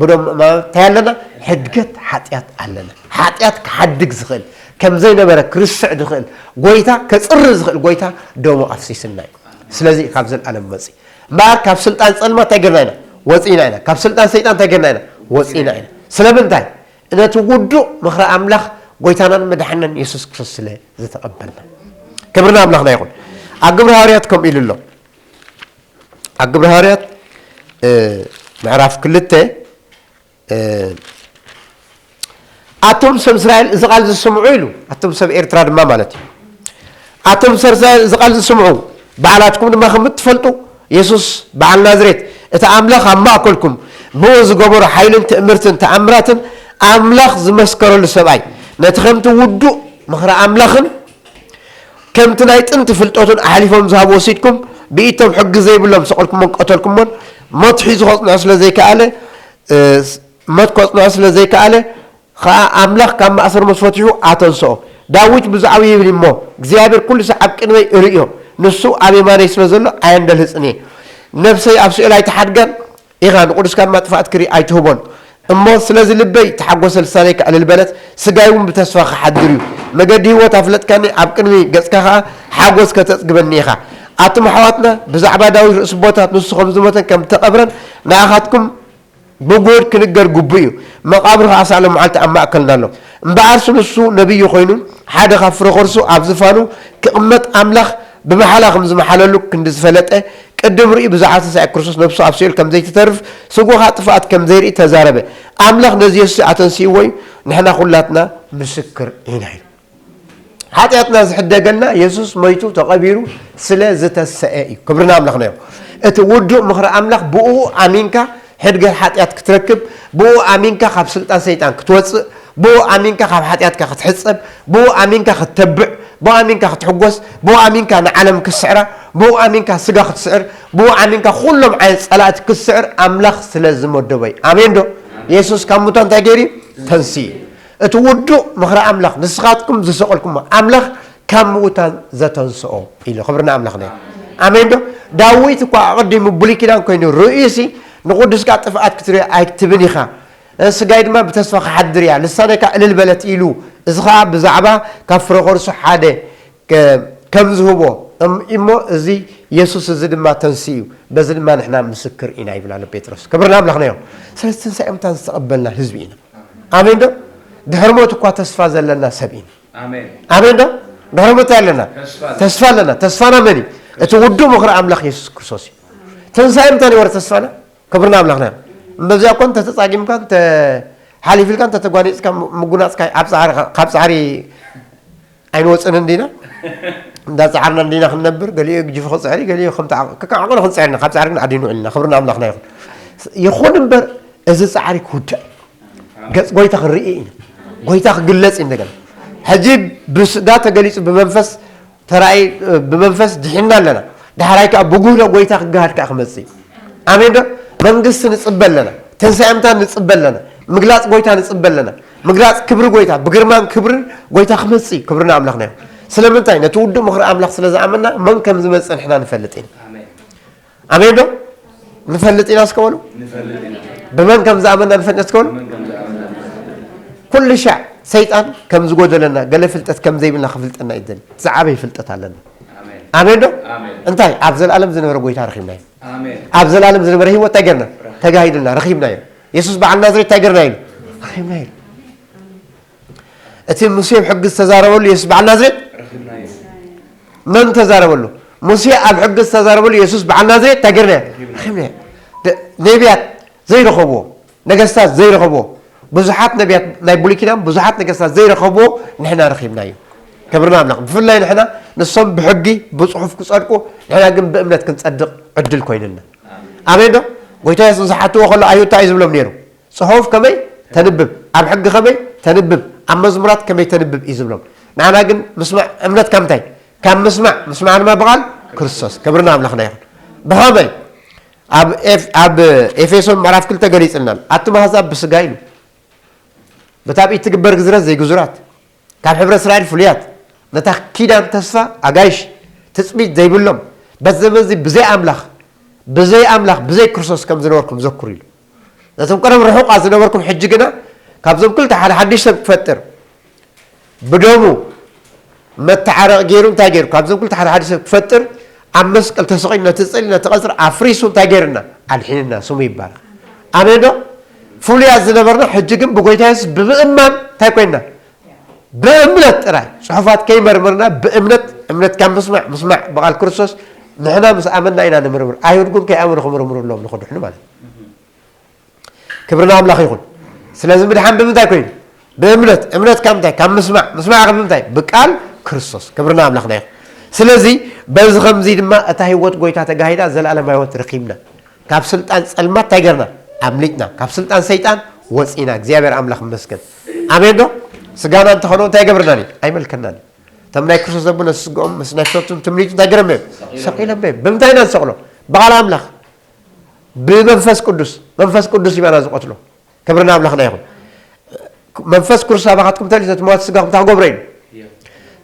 ብደም ምእማን እንታይ ኣለና? ሕድገት ሓጢኣት ኣለና። ሓጢኣት ክሓድግ ዝኽእል፣ ከም ዘይነበረ ክርስዕ ዝኽእል፣ ጎይታ ከጽሪ ዝኽእል ጎይታ ደሙ ኣፍሲስና እዩ። ስለዚ ካብ ዘለኣለም መጺ። እምበኣር ካብ ስልጣን ጸልማት እንታይ ገርና ኢና? ወጺና ኢና። ካብ ስልጣን ሰይጣን እንታይ ገርና ኢና? ወጺና ኢና። ስለምንታይ? ነቲ ውዱእ ምኽሪ ኣምላኽ ጎይታናን መድሓንናን የሱስ ክርስቶስ ስለ ዝተቐበልና። ክብሪ ንኣምላኽና ይኹን። ኣብ ግብሪ ሃዋርያት ከምኡ ኢሉ ኣሎ። ኣብ ግብሪ ሃዋርያት፣ እ፣ ምዕራፍ ክልተ፣ እ፣ ኣቶም ሰብ እስራኤል እዚ ቃል ዝስምዑ ኢሉ፣ ኣቶም ሰብ ኤርትራ ድማ ማለት እዩ። ኣቶም ሰብ እስራኤል እዚ ቃል ዝስምዑ፣ ባዕላትኩም ድማ ከም እትፈልጡ፣ የሱስ በዓል ናዝሬት፣ እቲ ኣምላኽ ኣብ ማእከልኩም ብኡ ዝገበሮ ሓይልን ትእምርትን ተኣምራትን፣ ኣምላኽ ዝመስከረሉ ሰብኣይ፣ ነቲ ከምቲ ውዱእ ምኽሪ ኣምላኽን ከምቲ ናይ ጥንቲ ፍልጠቱን ኣሕሊፎም ዝሃቡ ወሲድኩም፣ ብኢቶም ሕጊ ዘይብሎም ሰቐልኩሞን ቀተልኩሞን፣ ሞት ሒዙ ከጽንዖ ስለ ዘይከኣለ፣ እ፣ ሞት ከጽንዖ ስለ ዘይከኣለ፣ ኸኣ ኣምላኽ ካብ ማእሰር ምስ ፈትሑ ኣተንስኦ። ዳዊት ብዛዕባኡ ይብል እሞ፣ እግዚኣብሔር ኩሉ ሳዕ ኣብ ቅድመይ እርእዮ፣ ንሱ ኣብ የማነይ ስለ ዘሎ ኣየንደልህጽን እየ። ነፍሰይ ኣብ ሲኦል ኣይትሓድጋን ኢኻ፣ ንቕዱስካ ድማ ጥፍኣት ክርኢ ኣይትህቦን። እሞ ስለዚ ልበይ ተሓጎሰ፣ ልሳነይ ከኣ እልል በለት፣ ስጋይ እውን ብተስፋ ክሓድር እዩ። መገዲ ህይወት ኣፍለጥካኒ፣ ኣብ ቅድሚ ገጽካ ኸኣ ሓጎስ ከተጽግበኒ ኢኻ። ኣቱም ኣሕዋትና፣ ብዛዕባ ዳዊት ርእሲ ቦታት ንሱ ከም ዝሞተን ከም እተቐብረን ንኣኻትኩም ብጉህድ ክንገር ግቡእ እዩ። መቓብሩ ኸኣ ሳልም መዓልቲ ኣብ ማእከልና ኣሎ። እምበኣርሲ ንሱ ነቢይ ኮይኑ፣ ሓደ ካብ ፍረ ኸርሱ ኣብ ዝፋኑ ክቕመጥ ኣምላኽ ብመሓላ ከም ዝመሓለሉ ክንዲ ዝፈለጠ፣ ቅድም ርእዩ ብዛዕባ ትንሳኤ ክርስቶስ ነብሱ ኣብ ሲኦል ከም ዘይትተርፍ፣ ስግኡ ኸኣ ጥፍኣት ከም ዘይርኢ ተዛረበ። ኣምላኽ ነዚ የሱስ ኣተንሲእዎ እዩ፣ ንሕና ኹላትና ምስክር ኢና ኢሉ። ሓጢኣትና ዝሕደገልና የሱስ ሞይቱ ተቐቢሩ ስለ ዝተሰአ እዩ። ክብሪ ንኣምላኽና ይኹን። እቲ ውዱእ ምኽሪ ኣምላኽ ብእኡ ኣሚንካ ሕድገት ሓጢኣት ክትረክብ፣ ብእኡ ኣሚንካ ካብ ስልጣን ሰይጣን ክትወጽእ፣ ብእኡ ኣሚንካ ካብ ሓጢኣትካ ክትሕጸብ፣ ብእኡ ኣሚንካ ክትተብዕ፣ ብእኡ ኣሚንካ ክትሕጎስ፣ ብእኡ ኣሚንካ ንዓለም ክትስዕራ፣ ብእኡ ኣሚንካ ስጋ ክትስዕር፣ ብእኡ ኣሚንካ ኩሎም ዓይነት ጸላእቲ ክትስዕር ኣምላኽ ስለ ዝመደቦ እዩ። ኣሜን ዶ? የሱስ ካብ ሙታን እንታይ ገይሩ እዩ? ተንሲኡ። እቲ ውዱእ ምኽሪ ኣምላኽ፣ ንስኻትኩም ዝሰቐልኩሞ ኣምላኽ ካብ ምዉታን ዘተንስኦ ኢሉ። ክብሪ ንኣምላኽና እዩ። ኣሜን ዶ? ዳዊት እኳ ኣቐዲሙ ብሉይ ኪዳን ኮይኑ ርእዩሲ ንቕዱስካ ጥፍኣት ክትርኢ ኣይትብን ኢኻ፣ ስጋይ ድማ ብተስፋ ክሓድር እያ፣ ልሳነይ ከኣ እልል በለት ኢሉ። እዚ ኸኣ ብዛዕባ ካብ ፍረ ኸርሱ ሓደ ከ-፣ ከም ዝህቦ እም-፣ እሞ እዚ የሱስ እዚ ድማ ተንስኡ እዩ፣ በዚ ድማ ንሕና ምስክር ኢና ይብል ኣሎ ጴጥሮስ። ክብሪ ንኣምላኽና ይኹን። ስለዚ ትንሳኤ ሙታን ዝተቐበልና ህዝቢ ኢና። ኣሜን ዶ? ድሕሪ ሞት እኳ ተስፋ ዘለና ሰብ ኢና። ኣሜን። ኣሜን ዶ? ድሕሪ ሞት ኣለና። ተስፋ ኣለና። ተስፋ ኣለና። ተስፋና መን እዩ? እቲ ውዱእ ምኽሪ ኣምላኽ የሱስ ክርስቶስ እዩ። ትንሳኤ ሙታን እዩ ወረ ተስፋና። ክብሪ ንኣምላኽና። እምበዚኣ እኮ እንተተጻጊምካ፣ እንተ ሓሊፍ ኢልካ፣ እንተተጓኒጽካ፣ ም-፣ ምጉናጽካ ኣብ ጻዕሪ፣ ካብ ጻዕሪ ኣይንወጽእን እንዲና? እንዳ ጻዕርና እንዲና ክንነብር፣ ገሊኡ ግጅፉ ክጽዕር እዩ፣ ገሊኡ ከምቲ ዓቕ-፣ ከከም ዓቕሉ ክንጽዕር ኢና፣ ካብ ጻዕሪ ግን ኣዲኑ ውዒልና። ክብሪ ንኣምላኽና ይኹን። ይኹን እምበር፣ እዚ ጻዕሪ ክውዳእ እዩ። ገጽ ጎይታ ክንርኢ ኢና። ጎይታ ክግለጽ እዩ እንደገና። ሕጂ ብስጋ ተገሊጹ ብመንፈስ ተራእይ፣ ብመንፈስ ድሒና ኣለና። ዳሕራይ ከኣ ብጉህሎ ጎይታ ክገሃድ ከኣ ክመጽእ እዩ። ኣሜን ዶ? መንግስቲ ንጽበ ኣለና። ትንሳኤ ሙታን ንጽበ ኣለና። ምግላጽ ጎይታ ንጽበ ኣለና። ምግላጽ ክብሪ ጎይታ፣ ብግርማን ክብርን ጎይታ ክመጽእ እዩ። ክብሪ ንኣምላኽና ይኹን። ስለምንታይ? ነቲ ውዱእ ምኽሪ ኣምላኽ ስለ ዝኣመንና፣ መን ከም ዝመጽእ ንሕና ንፈልጥ ኢና። ኣሜን። ኣሜን ዶ? ንፈልጥ ኢና እስከ በሉ። ንፈልጥ ኢና። ብመን ከም ዝኣመንና ንፈልጥ እስከ በሉ። ብመን ከም ዝኣመንና ንፈልጥ ኢና። ኩሉ ሻዕ ሰይጣን ከም ዝጎደለና፣ ገለ ፍልጠት ከም ዘይብልና ክፍልጠና ይደሊ። ዝዓበየ ፍልጠት ኣለና። ኣሜን። ኣሜን ዶ? ኣሜን። እንታይ? ኣብ ዘለኣለም ዝነበረ ጎይታ ረኺብናዮ። ኣሜን። ኣብ ዘለኣለም ዝነበረ ህይወት እንታይ ገርና? ረኺብና። ተጋሂዱልና፣ ረኺብናዮ። የሱስ በዓል ናዝሬት እንታይ ገርና ኢሉ? ረኺብና ኢሉ። እቲ ሙሴ ኣብ ሕጊ ዝተዛረበሉ የሱስ በዓል ናዝሬት? ረኺብናዮ። መን ተዛረበሉ? ሙሴ ኣብ ሕጊ ዝተዛረበሉ የሱስ በዓል ናዝሬት እንታይ ገርናዮ? ረኺብናዮ። ረኺብናዮ። ደ-፣ ነቢያት ዘይረኸብዎ፣ ነገስታት ዘይረኸብዎ፣ ብዙሓት ነቢያት ናይ ብሉይ ኪዳን፣ ብዙሓት ነገስታት ዘይረኸብዎ ንሕና ረኺብናዮ። ክብሪ ንኣምላኽ። ብፍላይ ንሕና ንሶም ብሕጊ፣ ብጽሑፍ ክጸድቁ፣ ንሕና ግን ብእምነት ክንጸድቕ ዕድል ኮይኑና። ኣሜን ዶ? ጎይታ የሱስ ዝሓትዎ ከሎ ኣይሁድ እንታይ እዩ ዝብሎም ነይሩ? ጽሑፍ ከመይ ተንብብ፣ ኣብ ሕጊ ከመይ ተንብብ፣ ኣብ መዝሙራት ከመይ ተንብብ እዩ ዝብሎም። ንዓና ግን ምስማዕ፣ እምነት ካብ ምንታይ? ካብ ምስማዕ፣ ምስማዕ ድማ ብቓል ክርስቶስ። ክብሪ ንኣምላኽና ይኹን። ብኸመይ? ኣብ ኤፍ-፣ ኣብ ኤፌሶን ምዕራፍ ክልተ ገሊጽልና ኣሎ። ኣቱም ኣህዛብ ብስጋ ኢሉ፣ በታ ብኢድ ትግበር ግዝረት ዘይግዙራት፣ ካብ ሕብረ እስራኤል ፍሉያት፣ ነታ ኪዳን ተስፋ ኣጋይሽ፣ ትጽቢት ዘይብሎም፣ በዚ ዘመን እዚ ብዘይ ኣምላኽ፣ ብዘይ ኣምላኽ፣ ብዘይ ክርስቶስ ከም ዝነበርኩም ዘክሩ ኢሉ። ነቶም ቀደም ርሑቓት ዝነበርኩም፣ ሕጂ ግና ካብዞም ክልተ ሓደ ሓድሽ ሰብ ክፈጥር፣ ብደሙ መተዓረቒ ገይሩ፣ እንታይ ገይሩ? ካብዞም ክልተ ሓደ ሓድሽ ሰብ ክፈጥር፣ ኣብ መስቀል ተሰቒሉ፣ ነቲ ጽልኢ፣ ነቲ ቀጽሪ ኣፍሪሱ፣ እንታይ ገይርና? ኣድሒንና፣ ስሙ ይባረኽ። ኣሜን ዶ? ፍሉያት ዝነበርና፣ ሕጂ ግን ብጎይታ የሱስ ብምእማን እንታይ ኮይንና? ብእምነት ጥራይ፣ ጽሑፋት ከይመርመርና፣ ብእምነት፣ እምነት ካብ ምስማዕ፣ ምስማዕ ብቓል ክርስቶስ፣ ንሕና ምስ ኣመንና ኢና ንምርምር። ኣይሁድ ግን ከይኣመኑ ክምርምሩ ኣለዎም ንኽድሕኑ ማለት እዩ። ክብሪ ንኣምላኽ ይኹን። ስለዚ ምድሓን ብምንታይ ኮይኑ? ብእምነት። እምነት ካብ ምንታይ? ካብ ምስማዕ። ምስማዕ ካብ ምንታይ? ብቃል ክርስቶስ። ክብሪ ንኣምላኽና ይኹን። ስለዚ በዚ ከምዚ ድማ እታ ህይወት ጎይታ ተጋሂዳ፣ ዘላለማዊ ህይወት ረኺብና። ካብ ስልጣን ጸልማት እንታይ ገርና? ኣምሊጥና። ካብ ስልጣን ሰይጣን ወጺና። እግዚኣብሔር ኣምላኽ ይመስገን። ኣሜን ዶ? ስጋና እንተኾነ እንታይ ይገብርናን እዩ? ኣይመልከናን እዩ። እቶም ናይ ክርስቶስ ዘብነ ስግኦም ምስ ናይ ፍቶቱን ትምኒቱ እንታይ ገረም እዮም? ሰቒሎም እዮም። ብምንታይ ኢና ንሰቕሎ? ብቓል ኣምላኽ። ብመንፈስ ቅዱስ። መንፈስ ቅዱስ ይባና ዝቐትሎ። ክብርና ኣምላኽና ይኹን። መንፈስ ክርስቶስ ኣባኻትኩም ተልዩ፣ እቲ መዋቲ ስጋኹም እንታይ ክገብሮ እዩ?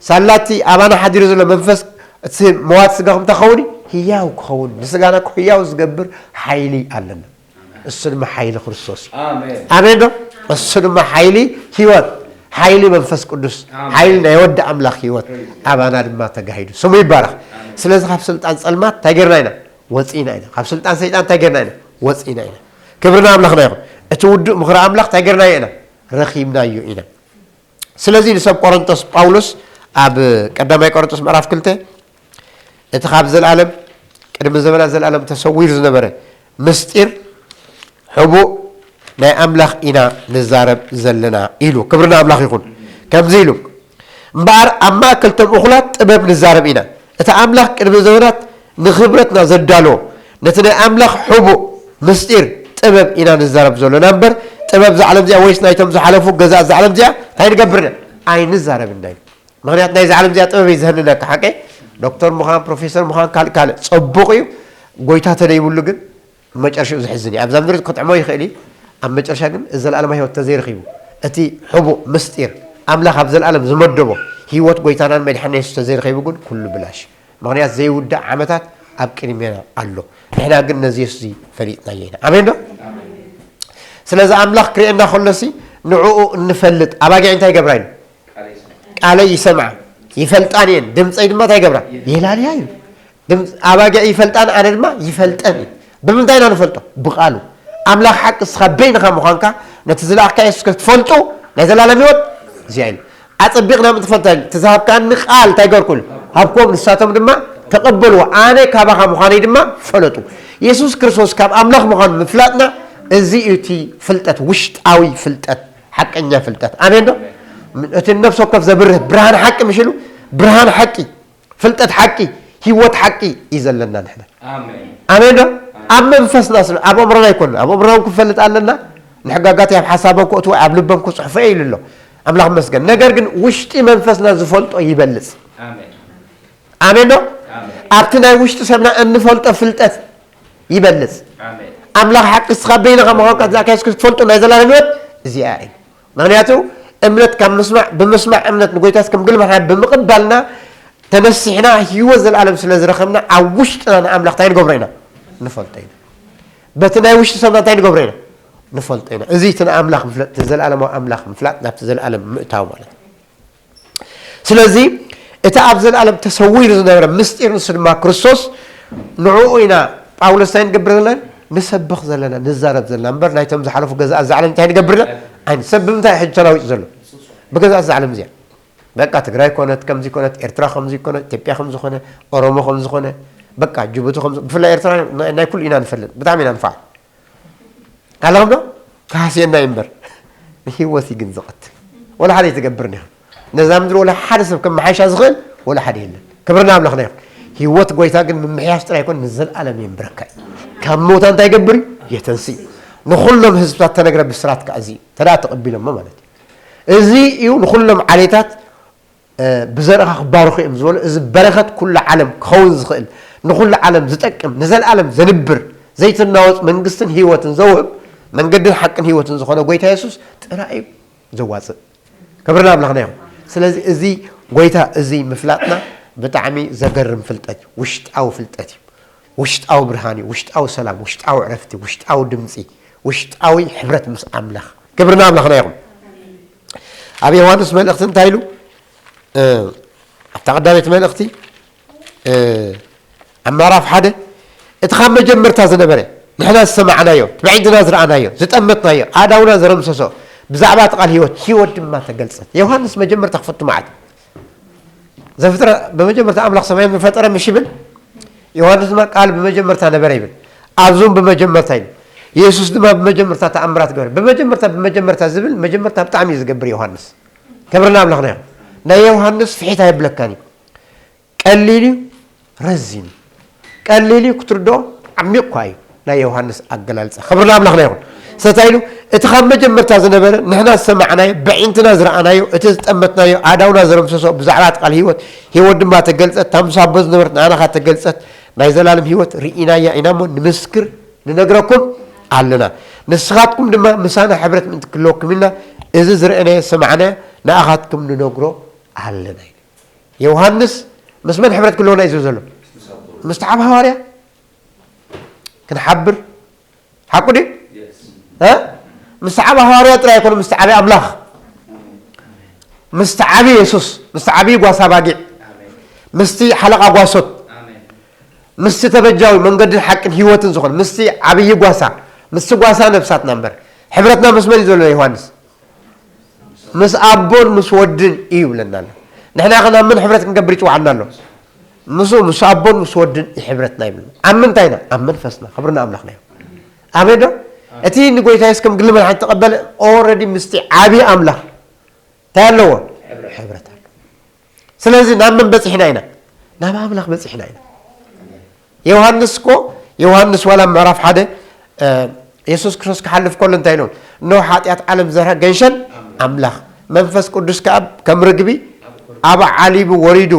ሳላቲ ኣባና ሓዲሩ ዘሎ መንፈስ፣ እቲ መዋቲ ስጋኹም እንታይ ክኸውን እዩ? ህያው ክኸውን። ንስጋና እኮ ህያው ዝገብር ሓይሊ ኣለና። እሱ ድማ ሓይሊ ክርስቶስ እዩ። ኣሜን። ኣሜን ዶ? እሱ ድማ ሓይሊ ህይወት፣ ሓይሊ መንፈስ ቅዱስ፣ ኣሜን። ሓይሊ ናይ ወዲ ኣምላኽ ህይወት ኣባና ድማ ተጋሂዱ። ስሙ ይባረኽ። ኣሜን። ስለዚ ካብ ስልጣን ጸልማት እንታይ ጌርና ኢና? ወጺእና ኢና። ካብ ስልጣን ሰይጣን እንታይ ጌርና ኢና? ወጺእና ኢና። ክብርና ኣምላኽና ይኹን። እቲ ውዱእ ምኽሪ ኣምላኽ እንታይ ጌርናዮ ኢና? ረኺብናዮ ኢና። ስለዚ ንሰብ ቆሮንቶስ ጳውሎስ ኣብ ቀዳማይ ቆሮንቶስ ምዕራፍ ክልተ፣ እቲ ካብ ዘለኣለም፣ ቅድሚ ዘመናት ዘለኣለም ተሰዊሩ ዝነበረ ምስጢር ሕቡእ ናይ ኣምላኽ ኢና ንዛረብ ዘለና ኢሉ። ክብርና ኣምላኽ ይኹን። ከምዚ ኢሉ፣ እምበኣር ኣብ ማእከል እቶም እኹላት ጥበብ ንዛረብ ኢና። እቲ ኣምላኽ ቅድሚ ዘመናት ንኽብረትና ዘዳለዎ፣ ነቲ ናይ ኣምላኽ ሕቡእ ምስጢር ጥበብ ኢና ንዛረብ ዘሎና እምበር፣ ጥበብ እዛ ዓለም እዚኣ ወይስ ናይቶም ዝሓለፉ ገዛእት እዛ ዓለም እዚኣ እንታይ ንገብር ኢና? ኣይንዛረብን ኢና። ምኽንያት ናይዚ ዓለም እዚኣ ጥበብ እዩ ዘህንነካ፣ ሓቀይ? ዶክተር ምዃን፣ ፕሮፌሰር ምዃን፣ ካልእ ካልእ ጸቡቕ እዩ። ጎይታ ተደይብሉ ግን መጨረሻኡ ዘሕዝን እዩ። ኣብዛ ምድሪ ክጥዕሞ ይኽእል እዩ። ኣብ መጨረሻ ግን እዚ ዘለኣለማዊ ህይወት ተዘይረኺቡ፣ እቲ ሕቡእ ምስጢር ኣምላኽ ኣብ ዘለኣለም ዝመደቦ ህይወት ጎይታናን መድሓኒና የሱስ ተዘይረኺቡ ግን ኩሉ ብላሽ። ምኽንያት ዘይውዳእ ዓመታት ኣብ ቅድሜና ኣሎ። ንሕና ግን ነዚ የሱስ እዚ ፈሊጥናዮ ኢና። ኣሜን ዶ? ስለዚ ኣምላኽ ክርእየና ከሎሲ ንዕኡ እንፈልጥ ኣባጊዕ እንታይ ይገብራ ኢሉ? ቃለይ ይሰምዓ፣ ይፈልጣን እየን፣ ድምፀይ ድማ እንታይ ይገብራ? የላልያ እዩ። ድምፂ፣ ኣባጊዕ ይፈልጣን፣ ኣነ ድማ ይፈልጠን እዩ። ብምንታይ ኢና ንፈልጦ? ብቃሉ። ኣምላኽ ሓቂ እስኻ በይንኻ ምዃንካ ነቲ ዝለኣኽካ የሱስ ክትፈልጡ ናይ ዘላለም ህይወት እዚኣ ኢሉ። ኣጸቢቕና ምእንቲ ፈልጣ ኢሉ። እቲ ዝሃብካኒ ቃል እንታይ ገርኩ ኢሉ? ሃብክዎም፣ ንሳቶም ድማ ተቐበልዎ። ኣነ ካባኻ ምዃነይ ድማ ፈለጡ። የሱስ ክርስቶስ ካብ ኣምላኽ ምዃኑ ምፍላጥና እዚ እዩ እቲ ፍልጠት፣ ውሽጣዊ ፍልጠት፣ ሓቀኛ ፍልጠት። ኣሜን ዶ? እቲ ነፍሲ ወከፍ ዘብርህ ብርሃን ሓቂ ምሽ ኢሉ፣ ብርሃን ሓቂ፣ ፍልጠት ሓቂ፣ ህይወት ሓቂ እዩ ዘለና ንሕና። ኣሜን። ኣሜን ዶ? ኣብ መንፈስና ስለ፣ ኣብ ኣእምሮና ኣይኮንና። ኣብ ኣእምሮና እውን ክንፈልጥ ኣለና። ንሕጋጋት ኣብ ሓሳቦም ክእትዎ፣ ኣብ ልቦም ክጽሕፎ እየ ኢሉ ኣሎ። ኣምላኽ ይመስገን። ነገር ግን ውሽጢ መንፈስና ዝፈልጦ ይበልጽ። ኣሜን። ኣሜን ዶ? ኣሜን። ኣብቲ ናይ ውሽጢ ሰብና እንፈልጦ ፍልጠት ይበልጽ። ኣሜን። ኣምላኽ ሓቂ እስኻ በይንኻ ምዃንካ ዝለኣኽካ የሱስ ክትፈልጦ ናይ ዘላለም ህይወት እዚኣ እዩ። ምኽንያቱ እምነት ካብ ምስማዕ፣ ብምስማዕ እምነት ንጎይታ ከም ግልባና ብምቕባልና ተነሲሕና ህይወት ዘለኣለም ስለ ዝረኸብና ኣብ ውሽጥና ንኣምላኽ እንታይ ንገብሮ ኢና? ንፈልጦ ኢና። በቲ ናይ ውሽጢ ሰብና እንታይ ንገብሮ ኢና? ንፈልጦ ኢና። እዚ እቲ ንኣምላኽ ምፍላጥ፣ እቲ ዘለኣለማዊ ኣምላኽ ምፍላጥ ናብቲ ዘለኣለም ምእታው ማለት እዩ። ስለዚ እቲ ኣብ ዘለኣለም ተሰዊሩ ዝነበረ ምስጢር ንሱ ድማ ክርስቶስ፣ ንዕኡ ኢና ጳውሎስ እንታይ ንገብር ዘለና? ንሰብኽ ዘለና፣ ንዛረብ ዘለና እምበር ናይቶም ዝሓለፉ ገዛእት እዛ ዓለም እንታይ ንገብር ዘለና? ኣይን-፣ ሰብ ብምንታይ ሕጂ ተናዊጹ ዘሎ? ብገዛእት እዛ ዓለም እዚኣ። በቃ ትግራይ ኮነት፣ ከምዚ ኮነት፣ ኤርትራ ከምዚ ኮነት፣ ኢትዮጵያ ከምዚ ኮነ፣ ኦሮሞ ከምዚ ኮነ፣ በቃ ጅቡቲ ከምዚ፣ ብፍላይ ኤርትራ ናይ፣ ናይ ኩሉ ኢና ንፈልጥ፣ ብጣዕሚ ኢና ንፍዓል። ኣለኹም ዶ? ተሃስየና እዩ እምበር፣ ንህይወት እዩ ግን ዝቐትል። ወላ ሓደ ይትገብር ኒኻ። ነዛ ምድሪ ወላ ሓደ ሰብ ከመሓይሻ ዝኽእል ወላ ሓደ የለን። ክብርና ኣምላኽና ይኹን። ህይወት ጎይታ ግን ምምሕያሽ ጥራይ ኣይኮን፣ ንዘለኣለም የንብረካ እዩ። ካብ ሞታ እንታይ ይገብር እዩ? የተንስእ እዩ። ንኹሎም ህዝብታት ተነግረ ብስራት ከኣ እዚ እዩ። ተደኣ ተቐቢሎሞ ማለት እዩ። እዚ እዩ ንኹሎም ዓሌታት፣ እ፣ ብዘርእኻ ክባረኹ እዮም ዝበሎ። እዚ በረኸት ኩሉ ዓለም ክኸውን ዝኽእል፣ ንኹሉ ዓለም ዝጠቅም፣ ንዘለኣለም ዘንብር፣ ዘይትናወጽ መንግስትን ህይወትን ዘውህብ፣ መንገድን ሓቅን ህይወትን ዝኾነ ጎይታ የሱስ ጥራይ እዩ ዘዋጽእ። ክብሪ ንኣምላኽና ይኹን። ስለዚ እዚ ጎይታ እዚ ምፍላጥና ብጣዕሚ ዘገርም ፍልጠት እዩ። ውሽጣዊ ፍልጠት እዩ። ውሽጣዊ ብርሃን እዩ። ውሽጣዊ ሰላም፣ ውሽጣዊ ዕረፍቲ፣ ውሽጣዊ ድምጺ፣ ውሽጣዊ ሕብረት ምስ ኣምላኽ። ክብሪ ንኣምላኽና ይኹን። ኣብ ዮሃንስ መልእኽቲ እንታይ ኢሉ? እ፣ ኣብታ ቀዳመይቲ መልእኽቲ፣ እ፣ ኣብ ምዕራፍ ሓደ፣ እቲ ካብ መጀመርታ ዝነበረ፣ ንሕና ዝሰማዕናዮ፣ ብዒድና ዝረኣናዮ፣ ዝጠመትናዮ፣ ኣእዳውና ዝረምሰሶ፣ ብዛዕባ እቲ ቃል ህይወት፣ ህይወት ድማ ተገልጸት። ዮሃንስ መጀመርታ ክፈቱ መዓት። ዘፍጥረት፣ ብመጀመርታ ኣምላኽ ሰማይን ፈጠረ ምሽ ይብል። ዮሃንስ ድማ ቃል ብመጀመርታ ነበረ ይብል። ኣብዙም ብመጀመርታ ይብል። የሱስ ድማ ብመጀመርታ ተኣምራት ገበረ። ብመጀመርታ፣ ብመጀመርታ ዝብል መጀመርታ ብጣዕሚ እዩ ዝገብር ዮሃንስ። ክብሪ ንኣምላኽና ይኹን። ናይ ዮሃንስ ፍሒት ኣየብለካን እዩ። ቀሊል እዩ፣ ረዚን እዩ። ቀሊል እዩ ክትርድኦ፣ ዓሚቕ እኳ እዩ ናይ ዮሃንስ ኣገላልጻ። ክብሪ ንኣምላኽና ይኹን። ስለታይ ኢሉ፣ እቲ ካብ መጀመርታ ዝነበረ፣ ንሕና ዝሰማዕናዮ፣ በዒንትና ዝረኣናዮ፣ እቲ ዝጠመትናዮ፣ ኣእዳውና ዘረምሰሶ፣ ብዛዕባ እቲ ቃል ህይወት፣ ህይወት ድማ ተገልጸት፣ እታ ምስ ኣቦ ዝነበረት ንኣና ኸኣ ተገልጸት፣ ናይ ዘላለም ህይወት ርኢናያ ኢና እሞ ንምስክር ንነግረኩም ኣለና። ንስኻትኩም ድማ ምሳና ሕብረት ምእንቲ ክህልወኩም ኢልና፣ እዚ ዝረኣናዮ ዝሰማዕናዮ ንኣኻትኩም ንነግሮ ኣለና። ዮሃንስ ምስ መን ሕብረት ክህልወና እዩ ዝብል ዘሎ? ምስቲ ዓቢ ሃዋርያ ክንሓብር። ሓቁ ድዩ? እ? ምስቲ ዓቢ ሃዋርያ ጥራይ ኣይኮነ፣ ምስቲ ዓቢ ኣምላኽ። ምስቲ ዓቢ የሱስ፣ ምስቲ ዓቢ ጓሳ ባጊዕ፣ ምስቲ ሓለቓ ጓሶት፣ ምስቲ ተበጃዊ መንገድን ሓቅን ህይወትን ዝኾነ፣ ምስቲ ዓብዪ ጓሳ፣ ምስቲ ጓሳ ነፍሳትና እምበር። ሕብረትና ምስ መን እዩ ዘሎ ዮሃንስ? ምስ ኣቦን ምስ ወድን እዩ ይብለና ኣሎ። ንሕና ኸ ናብ መን ሕብረት ክንገብር ይጽውዓና ኣሎ? ምስኡ፣ ምስ ኣቦን ምስ ወድን እዩ ሕብረትና ይብል። ኣብ ምንታይ ኢና? ኣብ መንፈስና። ክብሪ ንኣምላኽና እዩ። ኣሜን ዶ? እቲ ንጎይታ የሱስ ከም ግሊ መድሓኒ ተቐበለ፣ ኦረዲ ምስቲ ዓብዪ ኣምላኽ እንታይ ኣለዎ? ሕብረት። ሕብረት ኣሎ። ስለዚ ናብ መን በጺሕና ኢና? ናብ ኣምላኽ በጺሕና ኢና። ዮሃንስ እኮ፣ ዮሃንስ ዋላ ምዕራፍ ሓደ፣ እ፣ የሱስ ክርስቶስ ክሓልፍ ከሎ እንታይ ኢሉ? እነሆ ሓጢኣት ዓለም ዘርሀ ገንሸል ኣምላኽ፣ መንፈስ ቅዱስ ከኣ ከም ርግቢ ኣብ ዓሊቡ ወሪዱ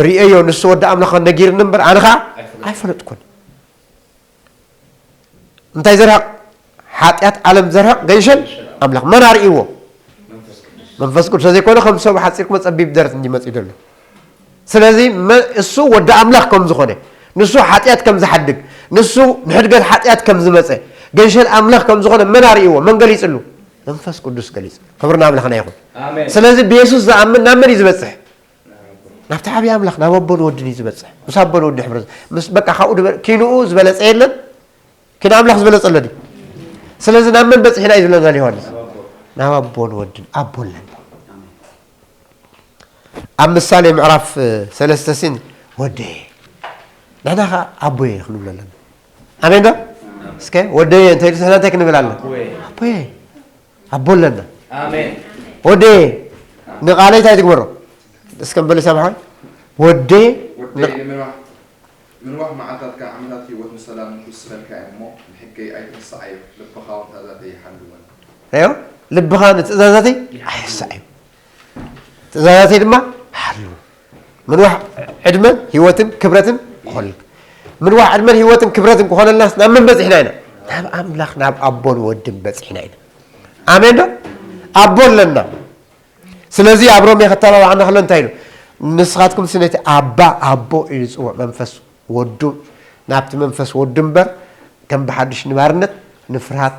ርእየዮ፣ ንሱ ወዲ ኣምላኽ ነጊርኒ እምበር ኣነ ኸኣ ኣይፈለጥኩን። እንታይ ዘርህቕ? ሓጢኣት ዓለም ዘርህቕ ገንሸል ኣምላኽ። መን ኣርእይዎ? መንፈስ ቅዱስ። ዘይኮነ ከም ሰብ ሓጺርኩም ጸቢብ ደረት እንዲመጽእ ይደሎ። ስለዚ መ-፣ እሱ ወዲ ኣምላኽ ከም ዝኾነ፣ ንሱ ሓጢኣት ከም ዝሓድግ፣ ንሱ ንሕድገት ሓጢኣት ከም ዝመጸ፣ ገንሸል ኣምላኽ ከም ዝኾነ መን ኣርእይዎ? መን ገሊጽሉ? መንፈስ ቅዱስ ገሊጽሉ። ክብሪ ንኣምላኽና ይኹን። ኣሜን። ስለዚ ብየሱስ ዝኣምን ናብ መን እዩ ዝበጽሕ? ናብቲ ዓብዪ ኣምላኽ፣ ናብ ኣቦን ወድን እዩ ዝበጽሕ። ምስ ኣቦን ወድን ሕብረት። ምስ፣ በቃ፣ ካብኡ ድበ-፣ ኪንኡ ዝበለጸ የለን። ኪን ኣምላኽ ዝበለጸ ኣሎ ድዩ? ስለዚ ናብ መን በጺሕና እዩ ዝብለና ዮሃንስ? ናብ ኣቦን ወድን። ኣቦ ኣለና። ኣብ ምሳሌ ምዕራፍ ሰለስተ ሲን፣ "ወደየ፣ ንሕና ኸኣ ኣቦየ" ክንብሎ ኣለና። ኣሜን ዶ? እስከ "ወደየ" እንተ ኢሉ ንሕና እንታይ ክንብል ኣለና? ኣቦየ። ኣቦየ። ኣቦ ኣለና። ኣሜን። "ወደየ፣ ንቓለይ እንታይ ትግበሮ?" እስከ በሉ ሰብሓን። "ወደየ፣ ወደየ፣ ን-" ንምንዋሕ፣ ምንዋሕ መዓልታትካ ዓመታት ህይወት ንሰላም ክውስኸልካ እየ እሞ፣ ንሕገይ ኣይትረስዓዮ፣ ልብኻ እውን ትእዛዛተይ ይሓሉ በል። ኣዮ፣ ልብኻ ንትእዛዛተይ ኣይረስዓዮ። ትእዛዛተይ ድማ ሓሉ። ምንዋሕ ዕድመን ህይወትን ክብረትን ክኾነልካ። ምንዋሕ ዕድመን ህይወትን ክብረትን ክኾነልናስ ናብ መን በጺሕና ኢና? ናብ ኣምላኽ፣ ናብ ኣቦን ወድን በጺሕና ኢና። ኣሜን ዶ? ኣቦ ኣለና። ስለዚ ኣብ ሮሜ ከተባብዓና ከሎ እንታይ ኢሉ? "ንስኻትኩም ነቲ ኣባ ኣቦ ኢሉ ዝጽውዕ መንፈስ ወዱ፣ ናብቲ መንፈስ ወዱ እምበር ከም ብሓድሽ ንባርነት ንፍርሃት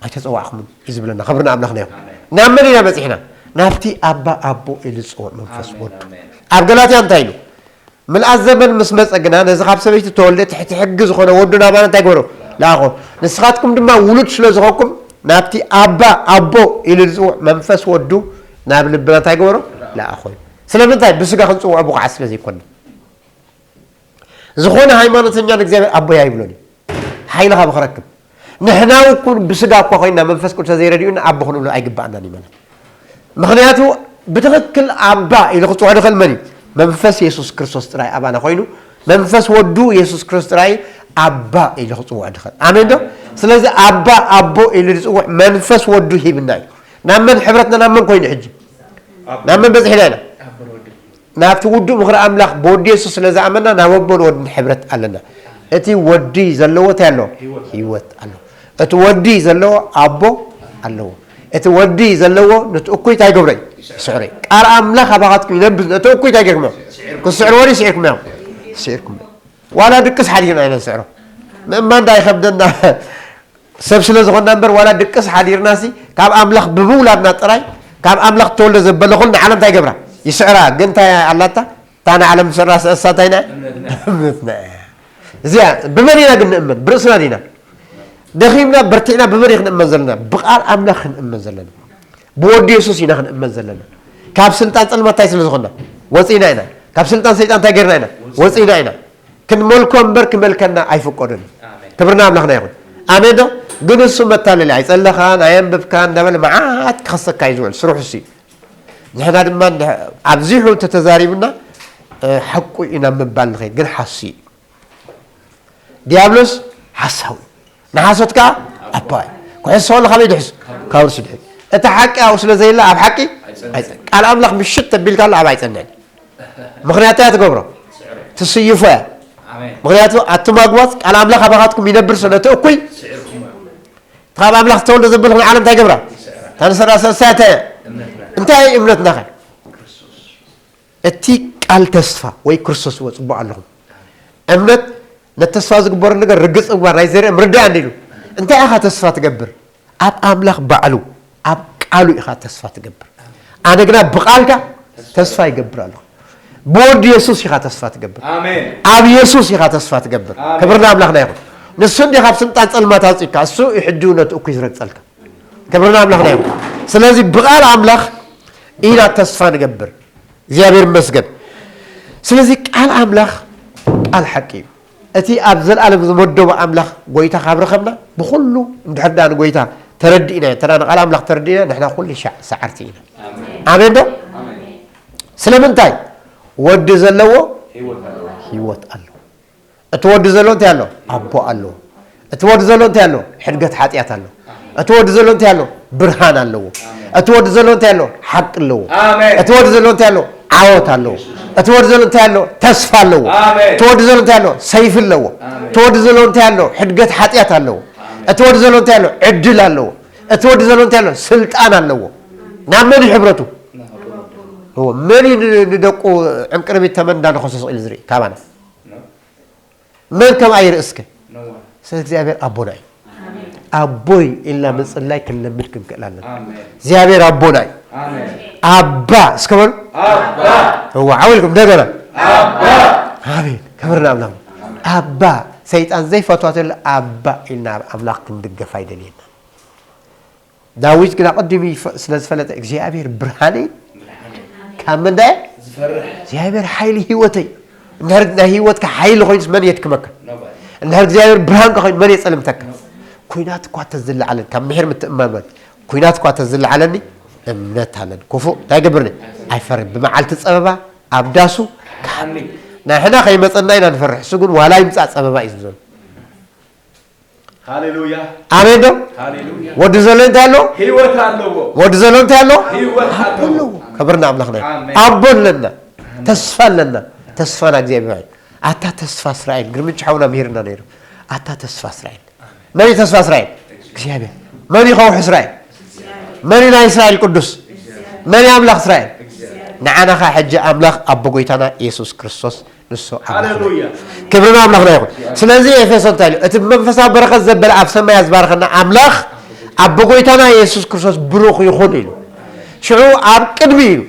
ኣይተጸዋዕኩምን" እዩ ዝብለና። ክብሪ ንኣምላኽና ይኹን። ናብ መን ኢና በጺሕና? ናብቲ ኣባ ኣቦ ኢሉ ዝጽውዕ መንፈስ ኣሜን፣ ወዱ። ኣሜን። ኣብ ገላትያ እንታይ ኢሉ? "ምልኣት ዘመን ምስ መጸ ግና፣ ነዚ ካብ ሰበይቲ ተወልደ ትሕቲ ሕጊ ዝኾነ ወዱ ናባና እንታይ ገበሮ? ለኣኾ። ንስኻትኩም ድማ ውሉድ ስለ ዝኾንኩም፣ ናብቲ ኣባ ኣቦ ኢሉ ዝጽውዕ መንፈስ ወዱ ናብ ልብና እንታይ ገበሮ? ለኣኾ" እዩ። ስለምንታይ? ብስጋ ክንጽውዖ ብቑዓት ስለ ዘይኮንና። ዝኾነ ሃይማኖተኛ ንእግዚኣብሔር ኣቦይ ኣይብሎን እዩ። ሓይሊ ካብ ክረክብ። ንሕና እውን ብስጋ እኳ ኮይንና መንፈስ ቅዱስ ዘይረድኡና ኣቦ ክንብሎ ኣይግባኣናን እዩ ማለት። ምኽንያቱ ብትኽክል ኣባ ኢሉ ክጽውዖ ድኽእል መን እዩ? መንፈስ የሱስ ክርስቶስ ጥራይ ኣባና ኮይኑ፣ መንፈስ ወዱ የሱስ ክርስቶስ ጥራይ ኣባ ኢሉ ክጽውዖ ድኽእል። ኣሜን ዶ? ስለዚ ኣባ ኣቦ ኢሉ ዝጽውዕ መንፈስ ወዱ ሂብና እዩ። ናብ መን ሕብረትና ናብ መን ኮይኑ ሕጂ? ናብ መን በጺሕና ኢና? ናብቲ ውዱእ ምኽሪ ኣምላኽ ብወዲ የሱስ ስለ ዝኣመንና ናብ ኣቦን ወድን ሕብረት ኣለና። እቲ ወዲ ዘለዎ እንታይ ኣለዎ? ህይወት። ህይወት ኣለዎ። እቲ ወዲ ዘለዎ ኣቦ ኣለዎ። እቲ ወዲ ዘለዎ ነቲ እኩይ እንታይ ገብሮ እዩ? ይስዕሮ እዩ። ቃል ኣምላኽ ኣባኻትኩም ይነብብ። ነቲ እኩይ እንታይ ጌርኩም እዮም? ክስዕርዎ ድዩ ስዒርኩም እዮም? ስዒርኩም እዮም። ዋላ ድቅስ ሓዲርና ኢና ንስዕሮ። ምእማን ዳ ይኸብደና። ሰብ ስለ ዝኾንና እምበር፣ ዋላ ድቅስ ሓዲርናሲ፣ ካብ ኣምላኽ ብምውላድና ጥራይ፣ ካብ ኣምላኽ ተወልደ ዘበለ ኩሉ ንዓለም እንታይ ገብራ? ይስዕራ። ግን እንታይ ኣላታ? እታ ንዓለም ዝስዕራ ስእሳ እንታይ ኢና? እምነትና። እምነትና እያ። እዚኣ ብመን ኢና ግን ንእመን? ብርእስና ዲና? ደኺምና፣ በርቲዕና ብመን ኢና ክንእመን ዘለና? ብቃል ኣምላኽ ክንእመን ዘለና። ብወዲ የሱስ ኢና ክንእመን ዘለና። ካብ ስልጣን ጸልማት እንታይ ስለ ዝኾንና? ወጺእና ኢና። ካብ ስልጣን ሰይጣን እንታይ ጌርና ኢና? ወጺእና ኢና። ክንመልኮ እምበር ክመልከና ኣይፍቀዶን እዩ። ኣሜን። ክብርና ኣምላኽና ይኹን። ኣሜን ዶ? ግን እሱ መታለሊ ኣይጸለኻን ኣየንብብካን እንዳበለ መዓት ክኸሰካ እዩ ዝውዕል ስርሑ እሱ እዩ። ንሕና ድማ እንድሕ- ኣብዚሑ እንተተዛሪቡና እ፣ ሓቁ ኢና ምባል ንኸይድ ግን ሓሱ እዩ። ዲያብሎስ ሓሳዊ እዩ። ንሓሶት ከዓ ኣባ እዩ። ክሕሶ ከሎ ካበይ ድሕሱ? ካብ ርእሱ ድሕሪ። እቲ ሓቂ ኣብኡ ስለ ዘየለ ኣብ ሓቂ ኣይጸንዕን። ቃል ኣምላኽ ምሽት ተቢልካ ኣሎ ኣብ ኣይጸንዕን። ምኽንያቱ እያ ትገብሮ። ትስይፎ እያ። ኣሜን። ምኽንያቱ ኣቱም ኣግዋዝ ቃል ኣምላኽ ኣባኻትኩም ይነብር ስለ እቲ እኩይ ስዒርኩም። ካብ ኣምላኽ ዝተወልደ ዘበልኹ ንዓለም እንታይ ገብራ? ታንሰራ ሰሳተ እምነትና። እንታይ እዩ እምነትና ኸ? እቲ ቃል ተስፋ ወይ ክርስቶስ እዎ ጽቡቕ ኣለኹም። እምነት ነቲ ተስፋ ዝግበሩ ነገር ርግጽ ምግባር ናይ ዘርኢ ምርዳእ እንዲሉ። እንታይ ኢኻ ተስፋ ትገብር? ኣብ ኣምላኽ ባዕሉ ኣብ ቃሉ ኢኻ ተስፋ ትገብር። ኣነ ግና ብቓልካ ተስፋ ይገብር ኣለኹ። ብወዲ የሱስ ኢኻ ተስፋ ትገብር። ኣሜን። ኣብ የሱስ ኢኻ ተስፋ ትገብር። ኣሜን። ክብርና ኣምላኽና ይኹን። ንሱ እንዲ ካብ ስልጣን ጸልማት ኣውጺእካ፣ እሱ እዩ ሕጂ ነቲ እኩይ ዝረግጸልካ። ክብርና ኣምላኽና ይኹን። ስለዚ ብቓል ኣምላኽ ኢና ተስፋ ንገብር። እግዚኣብሔር ይመስገን። ስለዚ ቃል ኣምላኽ ቃል ሓቂ እዩ። እቲ ኣብ ዘለኣለም ዝመደቦ ኣምላኽ ጎይታ ካብ ረኸብና ብኹሉ እንድሕር ደኣ ንጎይታ ተረዲእና እንተ ደኣ ንቓል ኣምላኽ ተረዲእና ንሕና ኩሉ ሻዕ ሰዓርቲ ኢና። ኣሜን ዶ? ስለምንታይ? ወዲ ዘለዎ ህይወት ኣለዎ። እቲ ወዲ ዘሎ እንታይ ኣሎ? ኣቦ ኣለዎ። እቲ ወዲ ዘሎ እንታይ ኣሎ? ሕድገት ሓጢኣት ኣሎ። እቲ ወዲ ዘሎ እንታይ ኣሎ? ብርሃን ኣለዎ። እቲ ወዲ ዘሎ እንታይ ኣሎ? ሓቂ ኣለዎ። ኣሜን። እቲ ወዲ ዘሎ እንታይ ኣሎ? ዓወት ኣለዎ። እቲ ወዲ ዘሎ እንታይ ኣሎ? ተስፋ ኣለዎ። ኣሜን። እቲ ወዲ ዘሎ እንታይ ኣሎ? ሰይፊ ኣለዎ። ኣሜን። እቲ ወዲ ዘሎ እንታይ ኣሎ? ሕድገት ሓጢኣት ኣለዎ። ኣሜን። እቲ ወዲ ዘሎ እንታይ ኣሎ? ዕድል ኣለዎ። እቲ ወዲ ዘሎ እንታይ ኣሎ? ስልጣን ኣለዎ። ናብ መን እዩ ሕብረቱ? እዎ፣ መን እዩ ን- ንደቁ ዕንቅርቢት ተመን እንዳነኸሰ ስቕ ኢሉ ዝርኢ ካባና? መን ከምኣ ይርኢ እስከ? ስለ እግዚኣብሔር ኣቦና እዩ። ኣቦይ ኢልና ምጽላይ ክንለምድ ክንክእል ኣለና። ኣሜን። እግዚኣብሔር ኣቦና እዩ። ኣሜን። ኣባ እስከ በሉ። ኣባ። እዋ፣ ዓው ኢልኩም እንደገና። ኣባ። ኣሜን። ክብሪ ንኣምላኽ። ኣባ፣ ሰይጣን ዘይፈትዋ ተሎ ኣባ ኢልና ኣብ ኣምላኽ ክንድገፍ ኣይደልየና። ዳዊት ግን ኣቐዲሙ ይፈ- ስለ ዝፈለጠ እግዚኣብሔር ብርሃነይ ካብ ምንዳየ? ዝፈርሕ። እግዚኣብሔር ሓይሊ ህይወተይ። እንድሕር ናይ ህይወትካ ሓይሊ ኮይኑስ መን የድክመካ? Nobody። እንድሕር እግዚኣብሔር ብርሃንካ ኮይኑ መን የጸልምተካ? ኩናት እኳ ተዝለዓለን ካብ ምሒር ምትእምማን ማለት ኩናት እኳ ተዝለዓለኒ እምነት ኣለኒ። ክፉእ እንታይ ገብርኒ? ኣይፈርህ። ብመዓልቲ ጸበባ ኣብ ዳሱ ኣሜን። ንሕና ከይመጸና ኢና ንፈርሕ። እሱ ግን ዋላ ይምጻእ ጸበባ እዩ ዝብሎ። ሃሌሉያ። ኣሜን ዶ? ሃሌሉያ። ወዲ ዘሎ እንታይ ኣሎ? ህይወት ኣለዎ። ወዲ ዘሎ እንታይ ኣሎ? ህይወት ኣለዎ። ኣለዎ። ክብርና ኣምላኽና እዩ። ኣሜን። ኣቦ ኣለና። ተስፋ ኣለና። ተስፋና እግዚኣብሔር እዩ። ኣታ ተስፋ እስራኤል፣ ግርምጭ ሓውና ምሂርና ነይሩ። ኣታ ተስፋ እስራኤል። መን እዩ ተስፋ እስራኤል? እግዚኣብሔር። መን እዩ ከውሒ እስራኤል? መን እዩ ናይ እስራኤል ቅዱስ? መን እዩ ኣምላኽ እስራኤል? ንዓና ኸዓ ሕጂ ኣምላኽ ኣቦ ጎይታና የሱስ ክርስቶስ ንሱ ኣምላኽ እዩ። ሃሌሉያ። ክብሪ ንኣምላኽና ይኹን። ስለዚ ኤፌሶ እንታይ ኢሉ? እቲ ብመንፈሳዊ በረኸት ዘበለ ኣብ ሰማይ ዝባረኸና ኣምላኽ ኣቦ ጎይታና የሱስ ክርስቶስ ብሩኽ ይኹን ኢሉ። ሽዑ ኣብ ቅድሚ ኢሉ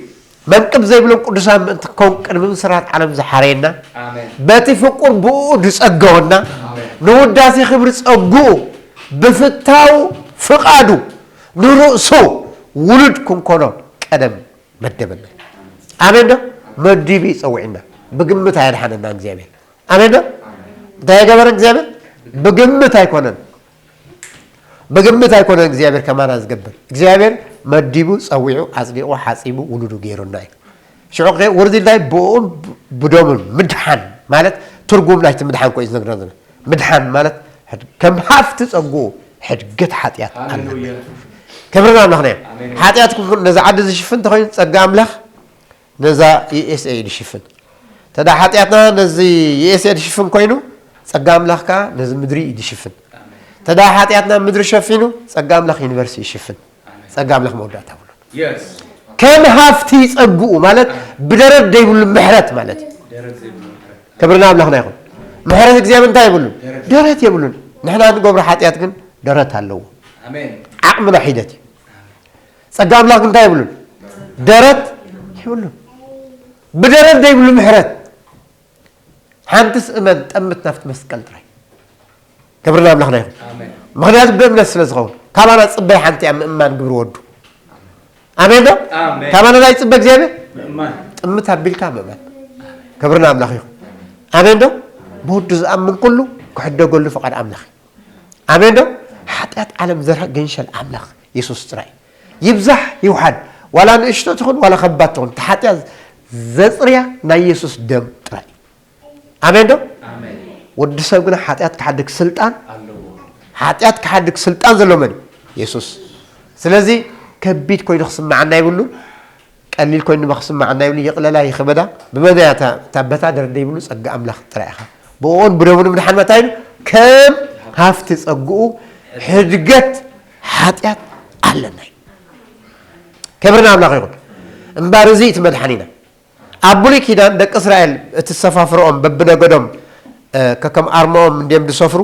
መንቅብ ዘይብሎም ቅዱሳን ምእንቲ ክኸውን ቅድሚ ምስራት ዓለም ዝሓረየና ኣሜን። በቲ ፍቁር ብኡ ዝጸገወና ኣሜን። ንውዳሴ ክብሪ ጸግኡ ብፍታው ፍቓዱ ንርእሱ ውሉድ ክንኮኖ ቀደም መደበና። ኣሜን ዶ? መዲቡ እዩ ጸዊዕና። ብግምት ኣየድሓነና እግዚኣብሔር። ኣሜን ዶ? እንታይ ኣይገበረን እግዚኣብሔር? ብግምት ኣይኮነን። ብግምት ኣይኮነን እግዚኣብሔር ከማና ዝገብር። እግዚኣብሔር መዲቡ፣ ጸዊዑ፣ ኣጽዲቑ፣ ሓጺቡ፣ ውሉዱ ገይሩና እዩ። ሽዑ ከ ውርድ ኢልናይ ብኡን ብደሙን ምድሓን ማለት ትርጉም ናይቲ ምድሓን ኮ እዩ ዝነግረና ዘሎ። ምድሓን ማለት ሕድ- ከም ሃፍቲ ጸግኡ ሕድገት ሓጢኣት ኣለና። ሃሌሉያ። ክብሪ ንኣምላኽና እዩ። ኣሜን። ሓጢኣትኩም ነዛ ዓዲ ዝሽፍን እንተኾይኑ ጸጋ ኣምላኽ ነዛ ዩ ኤስ ኤ እዩ ዝሽፍን። ተዳ ሓጢኣትና ነዚ ዩ ኤስ ኤ ዝሽፍን ኮይኑ ጸጋ ኣምላኽ ከኣ ነዚ ምድሪ እዩ ዝሽፍን። ተዳ ሓጢኣትና ምድሪ ሸፊኑ ጸጋ ኣምላኽ ዩኒቨርስ ይሽፍን። ጸጋ ኣምላኽ መወዳእታ ብሉ። የስ። ከም ሃፍቲ ጸግኡ ማለት ብደረት ዘይብሉ ምሕረት ማለት እዩ። ደረት ዘይብሉ ምሕረት። ክብሪ ንኣምላኽና ይኹን። ምሕረት እግዚኣብሔር እንታይ የብሉን? ደረት። ደረት የብሉን። ንሕና ንገብሮ ሓጢኣት ግን ደረት ኣለዎ። ኣሜን። ዓቕምና ሒደት እዩ። ጸጋ ኣምላኽ ግን እንታይ የብሉን? ደረት የብሉን። ብደረት ዘይብሉ ምሕረት ሓንትስ እመን ጠምት ናብቲ መስቀል ጥራይ። ክብሪ ንኣምላኽና ይኹን። ኣሜን። ምኽንያቱ ብእምነት ስለ ዝኸውን ካባና ጽበይ ሓንቲ እያ ምእማን ግብሪ ወዱ። ኣሜን ዶ? ኣሜን። ካባና ናይ ጽበ እግዚኣብሔር ምእማን። ጥምት ኣቢልካ ምእማን። ክብሪ ንኣምላኽ ይኹን። ኣሜን ዶ? ብወዱ ዝኣምን ኩሉ ክሕደገሉ ፍቓድ ኣምላኽ እዩ። ኣሜን ዶ? ሓጢኣት ዓለም ዘርሕቕ ገንሸል ኣምላኽ የሱስ ጥራይ እዩ። ይብዛሕ ይውሓድ፣ ዋላ ንእሽቶ ትኹን ዋላ ከባድ ትኹን፣ እቲ ሓጢኣት ዘጽርያ ናይ የሱስ ደም ጥራይ እዩ። ኣሜን ዶ? ወዲ ሰብ ግና ሓጢኣት ክሓድግ ስልጣን፣ ሓጢኣት ክሓድግ ስልጣን ዘሎ መን እዩ? የሱስ። ስለዚ ከቢድ ኮይኑ ክስምዓና ይብሉን፣ ቀሊል ኮይኑ ድማ ክስምዓና ይብሉን። ይቕለላ ይኽበዳ፣ ብመን እያ እታ፣ እታ በታ ደርደ ይብሉ? ጸጋ ኣምላኽ ጥራይ ኢኻ። ብእኡን ብደሙን ምድሓን መታይ ኢሉ? ከም ሃፍቲ ጸግኡ ሕድገት ሓጢኣት ኣለና እዩ። ክብሪ ንኣምላኽ ይኹን። እምበር እዚ እቲ መድሓኒና። ኣብ ብሉይ ኪዳን ደቂ እስራኤል እቲ ሰፋፍሮኦም በብነገዶም፣ እ፣ ከከም ኣርማኦም እንድዮም ዝሰፍሩ።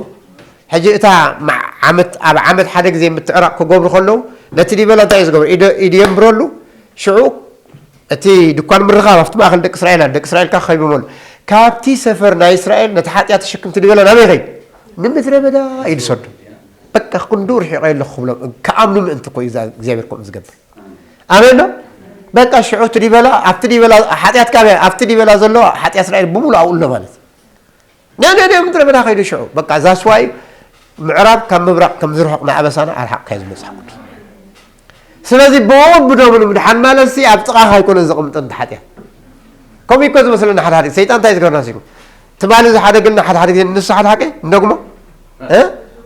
ሕጂ እታ ማ-፣ ዓመት፣ ኣብ ዓመት ሓደ ግዜ ምትዕራቕ ክገብሩ ከለዉ፣ ነቲ ዲበላ እንታይ እዩ ዝገብሩ? ኢደ-፣ ኢዱ የንብረሉ። ሽዑ እቲ ድኳን ምርኻብ ኣብቲ ማእከል ደቂ እስራኤል ኣሎ። ደቂ እስራኤል ከኣ ከቢቦም ኣሎ። ካብቲ ሰፈር ናይ እስራኤል ነቲ ሓጢኣት ተሸክምቲ ዲበላ ናበይ ይኸይድ? ንምድረ በዳ እዩ ዝሰዶ። በቃ ክንዱ ርሒቐ ኣለኹ ክብሎም፣ ክኣምኑ ምእንቲ እኮ እዩ እዛ እግዚኣብሔር ከምኡ ዝገብር። ኣሜን ዶ? በቃ ሽዑ እቲ ዲበላ፣ ኣብቲ ዲበላ፣ ሓጢኣት ካበይ? ኣብቲ ዲበላ ዘሎ ሓጢኣት እስራኤል ብምሉእ ኣብኡ ኣሎ ማለት እዩ። ናይ፣ ናይ፣ ናይ ምድረ በዳ ከይዱ ሽዑ። በቃ እዛ ስዋ እዩ፣ ምዕራብ ካብ ምብራቕ ከም ዝርሕቕ ንኣበሳና ኣርሓቕካዮ ዝመጽእ ሓቁድ። ስለዚ ብእኡን ብደሙን ምድሓን ማለት ሲ ኣብ ጥቓኻ ኣይኮነን ዘቕምጠን እቲ ሓጢኣት። ከምኡ እኮ ዝመስለና ሓደ ሓደ ግዜ። ሰይጣን እንታይ ዝገርና ሲሉ? ትማሊ ዝሓደግልና ሓደ ሓደ ግዜ ንንስሓ ሓደ ሓቂ እንደግሞ? እ?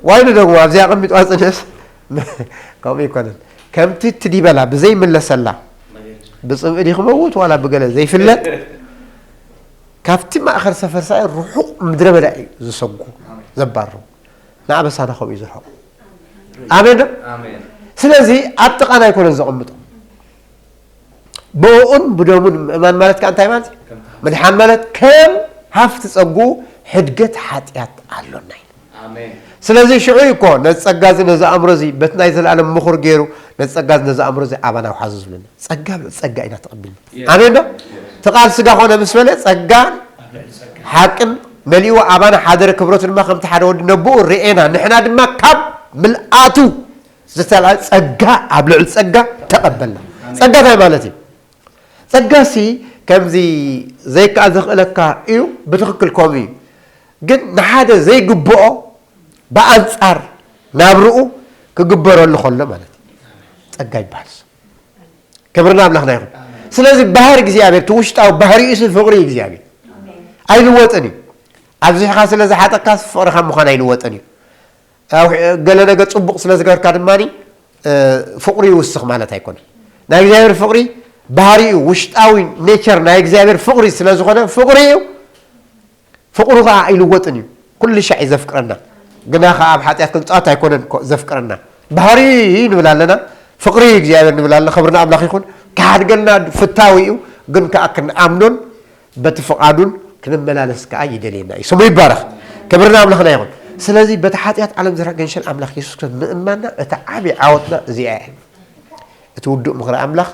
ዋይ ንደግሞ፣ ኣብዚኣ ኣቐሚጥዋ ጽንሕስ? ከምኡ ኣይኮነን። ከምቲ እቲ ዲበላ ብዘይምለሰላ፣ ብጽምኢ ድዩ ክመውት ዋላ ብገለ ዘይፍለጥ፣ ካብቲ ማእከል ሰፈር ሳይ ርሑቕ ምድረ በዳ እዩ ዝሰጉ፣ ዘባርሩ። ንኣበሳና ከምኡ እዩ ዝርሕቑ። ኣሜን ዶ? ኣሜን። ስለዚ ኣብ ጥቓና ኣይኮነን ዘቐምጦ። ብእኡን ብደሙን ምእማን ማለት ከኣ እንታይ ማለት እዩ? ከም ምድሓን ማለት ከም ሃፍቲ ጸጉኡ ሕድገት ሓጢኣት ኣሎና እዩ። ኣሜን። ስለዚ ሽዑ እዩ እኮ ነዚ ጸጋ እዚ፣ ነዚ ኣእምሮ እዚ በቲ ናይ ዘለኣለም ምኹር ገይሩ ነዚ ጸጋ እዚ፣ ነዚ ኣእምሮ እዚ ኣባና ውሓዙ ዝብለና። ጸጋ ብጸጋ ኢና ተቐቢልና። ኣሜን ዶ? እቲ ቃል ስጋ ኾነ ምስ በለ ጸጋ ሓቅን መሊኡ ኣባና ሓደረ፣ ክብረቱ ድማ ከምቲ ሓደ ወዲ ነብኡ ርኤና፣ ንሕና ድማ ካብ ምልኣቱ ዝተልኣ ጸጋ ኣብ ልዕሊ ጸጋ ተቐበልና። ኣሜን። ጸጋ እንታይ ማለት እዩ? ጸጋሲ ከምዚ ዘይከኣል ዘኽእለካ እዩ፣ ብትኽክል ከምኡ እዩ። ግን ንሓደ ዘይግብኦ ብኣንጻር ናብርኡ ክግበረሉ ከሎ ማለት እዩ። ጸጋ ይበሃል እሱ። ክብሪ ንኣምላኽና ይኹን። ስለዚ ባህሪ እግዚኣብሔር፣ እቲ ውሽጣዊ ባህሪኡ እሱ ፍቕሪ እዩ እግዚኣብሔር። ኣይልወጥን እዩ። ኣብዚሕኻ ስለ ዝሓጠካስ ፍቕርኻ ምዃን ኣይልወጥን እዩ። ኣብ ገለ ነገር ጽቡቕ ስለ ዝገበርካ ድማ፣ እ፣ ፍቕሪ ይውስኽ ማለት ኣይኮነን። ናይ እግዚኣብሔር ፍቕሪ ባህሪኡ፣ ውሽጣዊ ኔቸር ናይ እግዚኣብሔር ፍቕሪ ስለ ዝኾነ ፍቕሪ እዩ። ፍቕሩ ኸዓ ኣይልወጥን እዩ። ኩሉ ሻዕ እዩ ዘፍቅረና። ግና ኸዓ ኣብ ሓጢኣት ክንጻወት ኣይኮነን እኮ ዘፍቅረና። ባህሪ ንብል ኣለና፣ ፍቕሪ እግዚኣብሔር ንብል ኣለና። ክብሪ ንኣምላኽ ይኹን። ክሓድገልና ፍታዊ እዩ፣ ግን ከኣ ክንኣምኖን በቲ ፍቓዱን ክንመላለስ ከኣ ይደልየና እዩ። ስሙ ይባረኽ። ክብሪ ንኣምላኽና ይኹን። ስለዚ በቲ ሓጢኣት ዓለም ዝረአ ገንሸል ኣምላኽ የሱስ ክርስቶስ ምእማንና እቲ ዓብዪ ዓወትና እዚኣ እያ። እቲ ውዱእ ምኽሪ ኣምላኽ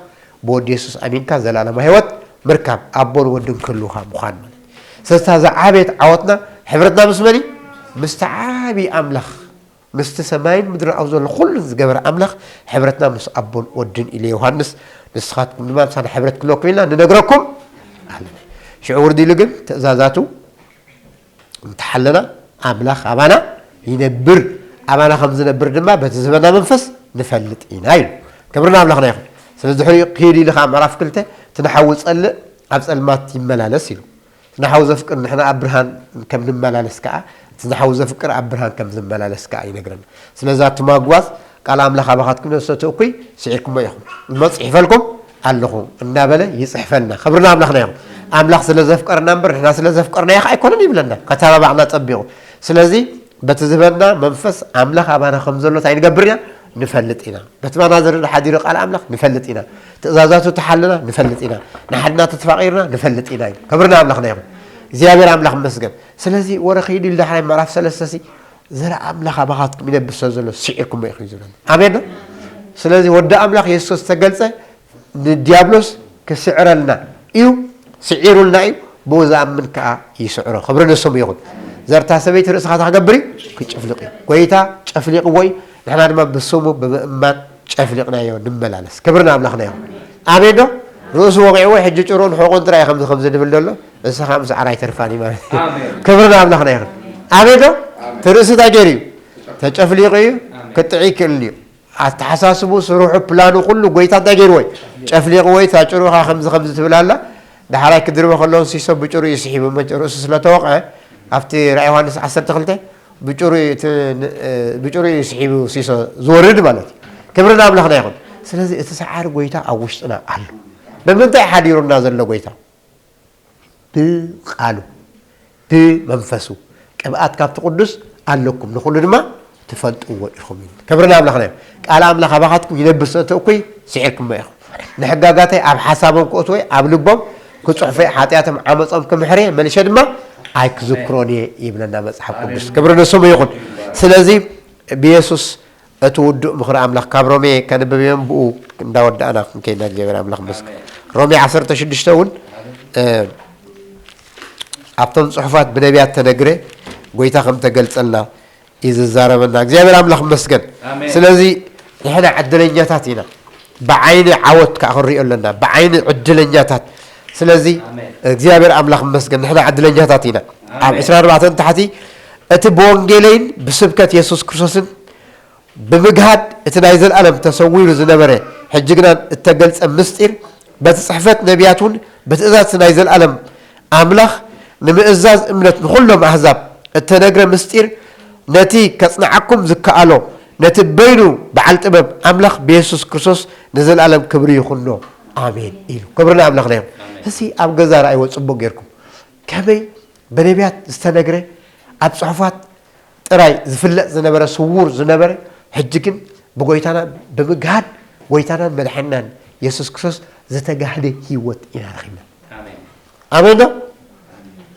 ብወዲ የሱስ ኣሚንካ ዘላለማዊ ህይወት ምርካብ፣ ኣቦን ወድን ክህልውኻ ምዃን ማለት እዩ። ስለዚ እታ ዝዓበየት ዓወትና ሕብረትና ምስ መን እዩ? ምስቲ ዓብዪ ኣምላኽ፣ ምስቲ ሰማይን ምድርን ኣብ ዘሎ ኩሉ ዝገበረ ኣምላኽ ሕብረትና ምስ ኣቦን ወድን ኢሉ ዮሃንስ፣ ንስኻትኩም ድማ ምሳና ሕብረት ክህልወኩም ኢልና ንነግረኩም ኣለና። ሽዑ ውርድ ኢሉ ግን ትእዛዛቱ እንተሓለና ኣምላኽ ኣባና ይነብር፣ ኣባና ከም ዝነብር ድማ በቲ ዝህበና መንፈስ ንፈልጥ ኢና ኢሉ። ክብሪ ንኣምላኽና ይኹን። ስለዚ ድሕሪኡ ክሂድ ኢሉ ኸዓ ምዕራፍ ክልተ፣ እቲ ንሓዊ ጸልእ ኣብ ጸልማት ይመላለስ ኢሉ። እቲ ንሓዊ ዘፍቅር ንሕና ኣብ ብርሃን ከም ንመላለስ ከኣ፣ እቲ ንሓዊ ዘፍቅር ኣብ ብርሃን ከም ዝመላለስ ከኣ ይነግረና። ስለዚ ኣቱም ኣጉባዝ ቃል ኣምላኽ ኣባኻትኩም ነፍሰ እቲ እኩይ ስዒርኩሞ ኢኹም። እሞ ጽሒፈልኩም ኣለኹ እናበለ ይጽሕፈልና። ክብሪ ንኣምላኽና ይኹን። ኣምላኽ ስለ ዘፍቀረና እምበር ንሕና ስለ ዘፍቀርናዮ ከኣ ኣይኮነን ይብለና። ከተባባዕና ጸቢቑ። ስለዚ በቲ ዝህበና መንፈስ ኣምላኽ ኣባና ከም ዘሎ እንታይ ንገብር ኢና? ንፈልጥ ኢና። በቲ ባና ዝርእ ሓዲሩ ቃል ኣምላኽ ንፈልጥ ኢና። ትእዛዛቱ ተሓልና ንፈልጥ ኢና። ንሓድና ተተፋቒርና ንፈልጥ ኢና እዩ። ክብሪ ንኣምላኽና ይኹን። እግዚኣብሔር ኣምላኽ ይመስገን። ስለዚ ወረ ኸይዱ ኢሉ ዳሕራይ ምዕራፍ ሰለስተ ሲ ዘርኢ ኣምላኽ ኣባኻትኩም ይነብር ስለ ዘሎ ስዒርኩሞ ኢኹም እዩ ዝብለና። ኣሜን ዶ? ስለዚ ወዲ ኣምላኽ የሱስ ክርስቶስ ዝተገልጸ ንዲያብሎስ ክስዕረልና እዩ፣ ስዒሩልና እዩ፣ ብኡ ዝኣምን ከኣ ይስዕሮ። ክብሪ ንስሙ ይኹን። ዘርታ ሰበይቲ ርእስኻ እንታይ ክገብር እዩ? ክጭፍልቕ እዩ። ጐይታ ጨፍሊቕዎ እዩ። ንሕና ድማ ብስሙ ብምእማን ጨፍሊቕናዮ ንመላለስ። ክብሪ ንኣምላኽና ይኹን። ኣሜን ዶ? ርእሱ ወቒዕዎ፣ ሕጂ ጭርኡን ሕቖን ጥራይ እዩ ከምዚ፣ ከምዚ ድብል ዘሎ። ንስኻ ምስ ዓር ኣይተርፋን እዩ ማለት እዩ። ኣሜን። ክብሪ ንኣምላኽና ይኹን። ኣሜን ዶ? ኣሜን። እቲ ርእሲ እንታይ ገይሩ እዩ? ተጨፍሊቑ እዩ። ክጥዒ ይክእል እዩ። ኣተሓሳስቡ፣ ስርሑ፣ ፕላኑ፣ ኩሉ ጎይታ እንታይ ገይርዎ እዩ? ጨፍሊቑዎ እዩ። ታጭሩኻ ከምዚ ከምዚ ትብል ኣላ። ዳሕራይ ክድርበ ከለውን ሲሶ ብጭሩ እዩ ስሒቡ፣ መ-፣ ርእሱ ስለተወቕዐ፣ ኣብቲ ራእይ ዮሃንስ ዓሰርተ ክልተ ብጭሩ እዩ፣ እቲ ን-፣ እ፣ ብጭሩ እዩ ስሒቡ ሲሶ ዝወርድ ማለት እዩ። ክብሪ ንኣምላኽና ይኹን። ስለዚ እቲ ሰዓሪ ጎይታ ኣብ ውሽጥና ኣሎ። ብምንታይ ሓዲሩና ዘሎ ጎይታ? ብቃሉ፣ ብመንፈሱ። ቅብኣት ካብቲ ቅዱስ ኣለኩም፣ ንኹሉ ድማ ትፈልጥዎ ኢኹም። ክብሪ ንኣምላኽና እዩ። ቃል ኣምላኽ ኣባኻትኩም ይነብር ስለ እተእኩይ ስዒርኩሞ ኢኹም። ንሕጋጋተይ ኣብ ሓሳቦም ክእትወ፣ ኣብ ልቦም ክጽሕፎ፣ ሓጢኣቶም ዓመጾም ክምሕር እየ፣ መሊሸ ድማ ኣይክዝክሮን እየ ይብለና መጽሓፍ ቅዱስ። ክብሪ ንስሙ ይኹን። ስለዚ ብየሱስ እቲ ውዱእ ምኽሪ ኣምላኽ ካብ ሮሜ ከንብብ እየ፣ ብኡ እንዳወዳእና ክንከይድ ኢና። እግዚኣብሔር ኣምላኽ መስገን። ሮሜ ዓሰርተ ሽዱሽተ እውን፣ እ፣ ኣብቶም ጽሑፋት ብነቢያት ተነግረ፣ ጎይታ ከም ተገልጸልና እዩ ዝዛረበና። እግዚኣብሔር ኣምላኽ መስገን። ኣሜን። ስለዚ ንሕና ዕድለኛታት ኢና። ብዓይኒ ዓወት ከኣ ክንሪኦ ኣለና፣ ብዓይኒ ዕድለኛታት። ስለዚ ኣሜን። እግዚኣብሔር ኣምላኽ መስገን፣ ንሕና ዕድለኛታት ኢና። ኣብ ኣሜን። ዕስራን ኣርባዕተን ታሕቲ፣ እቲ ብወንጌለይን ብስብከት የሱስ ክርስቶስን ብምግሃድ እቲ ናይ ዘለኣለም ተሰዊሩ ዝነበረ ሕጂ ግና እተገልጸ ምስጢር በቲ ጽሕፈት ነቢያት እውን ብትእዛዝ ናይ ዘለኣለም ኣምላኽ ንምእዛዝ እምነት ንኹሎም ኣህዛብ እተነግረ ምስጢር ነቲ ከጽንዓኩም ዝከኣሎ ነቲ በይኑ በዓል ጥበብ ኣምላኽ ብየሱስ ክርስቶስ ንዘለኣለም ክብሪ ይኹኖ። ኣሜን ኢሉ። ክብሪ ንኣምላኽና ይኹን። ኣሜን። እዚ ኣብ ገዛ ረኣይዎ ጽቡቕ ጌርኩም። ከመይ ብነቢያት ዝተነግረ ኣብ ጽሑፋት ጥራይ ዝፍለጥ ዝነበረ ስዉር ዝነበረ ሕጂ ግን ብጎይታና ብምግሃድ ጎይታናን መድሓናን የሱስ ክርስቶስ ዝተጋህደ ህይወት ኢና ረኺብና። ኣሜን። ኣሜን ዶ?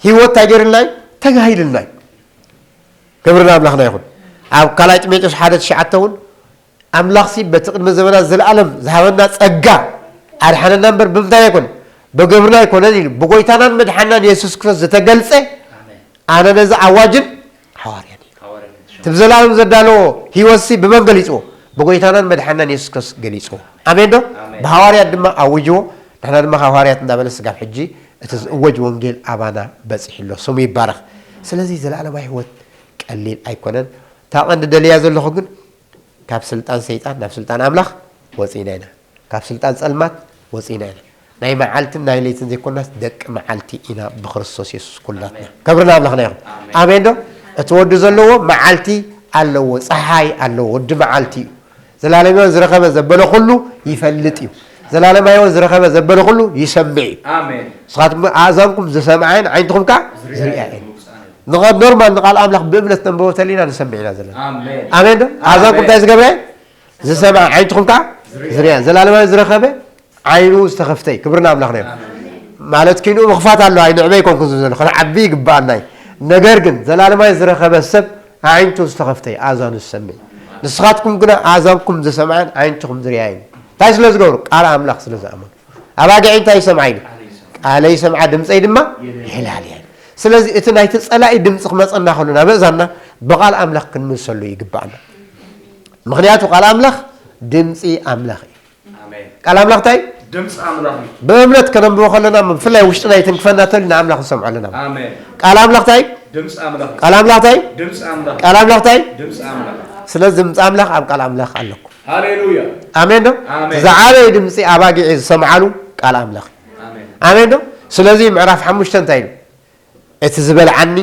ህይወት እንታይ ገይርልና እዩ? ተጋሂድልና እዩ። ክብሪ ንኣምላኽና ይኹን። ኣብ ካልኣይ ጢሞቴዎስ ሓደ ትሽዓተ እውን ኣምላኽሲ በቲ ቅድመ ዘመናት ዘለኣለም ዝሃበና ጸጋ ኣድሓነና እምበር ብምንታይ ኣይኮነን፣ ብግብርና ኣይኮነን ኢሉ። ብጎይታናን መድሓናን የሱስ ክርስቶስ ዝተገልጸ ኣነ ነዚ ኣዋጅን ሃዋርያን እዩ። እቲ ብዘለኣለም ዘዳለዎ ህይወትሲ ብመን ገሊጽዎ? ብጎይታናን መድሓናን የሱስ ክርስቶስ ገሊጽዎ። ኣሜን ዶ? ኣሜን። ብሃዋርያት ድማ ኣውጅዎ። ንሕና ድማ ካብ ሃዋርያት እንዳበለ ስጋብ ሕጂ እቲ ዝእወጅ ወንጌል ኣባና በጺሑ ኣሎ። ስሙ ይባረኽ። ስለዚ ዘለኣለማዊ ህይወት ቀሊል ኣይኮነን። እታ ቀንዲ ደልያ ዘለኹ ግን ካብ ስልጣን ሰይጣን ናብ ስልጣን ኣምላኽ ወጺእና ኢና። ካብ ስልጣን ጸልማት ወጺእና ኢና። ናይ መዓልትን ናይ ለይትን ዘይኮናስ ደቂ መዓልቲ ኢና ብክርስቶስ የሱስ ኩላትና። ኣሜን። ክብሪ ንኣምላኽና ይኹን። ኣሜን። ኣሜን ዶ? እቲ ወዲ ዘለዎ መዓልቲ ኣለዎ፣ ጸሓይ ኣለዎ፣ ወዲ መዓልቲ እዩ። ዘላለማዊ ዝረኸበ ዘበለ ኩሉ ይፈልጥ እዩ። ዘላለማዊ ዝረኸበ ዘበለ ኩሉ ይሰምዕ እዩ። ኣሜን። ንስኻትኩም ኣእዛንኩም ዝሰምዓን ዓይንትኹም ከኣ ዝሪኣየን። ንቓል ኖርማል ንቓል ኣምላኽ ብእምነት ነንብቦ ተሊና ንሰምዕ ኢና ዘለና። ኣሜን። ኣሜን ዶ? ኣሜን። ኣእዛንኩም እንታይ ዝገብረ? ዝሰምዐ ዓይንትኹም ከኣ ዝሪኣ። ዝሪኣ። ዘላለማዊ ዝረኸበ ዓይኑ ዝተኸፍተ እዩ። ክብሪ ንኣምላኽና እዩ። ኣሜን። ማለት ኪንኡ ምኽፋት ኣሎ፣ ኣይ ንዕበይ ኣይኮንኩን ዝብል ዘለኹ፣ ክንዓቢ ይግብኣና እዩ። ነገር ግን ዘላለማዊ ዝረኸበ ሰብ ኣዒንቱ ዝተኸፍተ እዩ፣ ኣእዛኑ ዝሰምዕ እዩ። ንስኻትኩም ግና ኣእዛንኩም ዝሰምዐን ኣዒንትኹም ዝሪኣየን እዩ። እንታይ ስለ ዝገብሩ? ቃል ኣምላኽ ስለ ዝኣመኑ። ኣባጊዐይ እንታይ ይሰምዓ ኢሉ? ቃለይ ይሰምዓ፣ ድምፀይ ድማ የላልያ። ስለዚ እቲ ናይቲ ጸላኢ ድምፂ ክመፀና ከሎ ናብ እዛና ብቓል ኣምላኽ ክንምልሰሉ ይግባኣና። ምኽንያቱ ቃል ኣምላኽ ድምፂ ኣምላኽ እዩ። ኣሜን። ቃል ኣምላኽ እንታይ? ድምፂ ኣምላኽ እዩ። ብእምነት ከነንብቦ ከለና ብፍላይ ውሽጥና ይትንክፈና ተል ንኣምላኽ ንሰምዖ ኣለና። ኣሜን። ቃል ኣምላኽ እንታይ? ድምፂ ኣምላኽ እዩ። ቃል ኣምላኽ እንታይ? ድምፂ ኣምላኽ። ቃል ኣምላኽ እንታይ? ድምፂ ኣምላኽ። ስለዚ ድምፂ ኣምላኽ ኣብ ቃል ኣምላኽ ኣለኩም። ሃሌሉያ። ኣሜን ዶ? ኣሜን። ዝዓበየ ድምፂ ኣባጊዕ ዝሰምዓሉ ቃል ኣምላኽ እዩ። ኣሜን። ኣሜን ዶ? ስለዚ ምዕራፍ ሓሙሽተ እንታይ ኢሉ? እቲ ዝበልዓኒ፣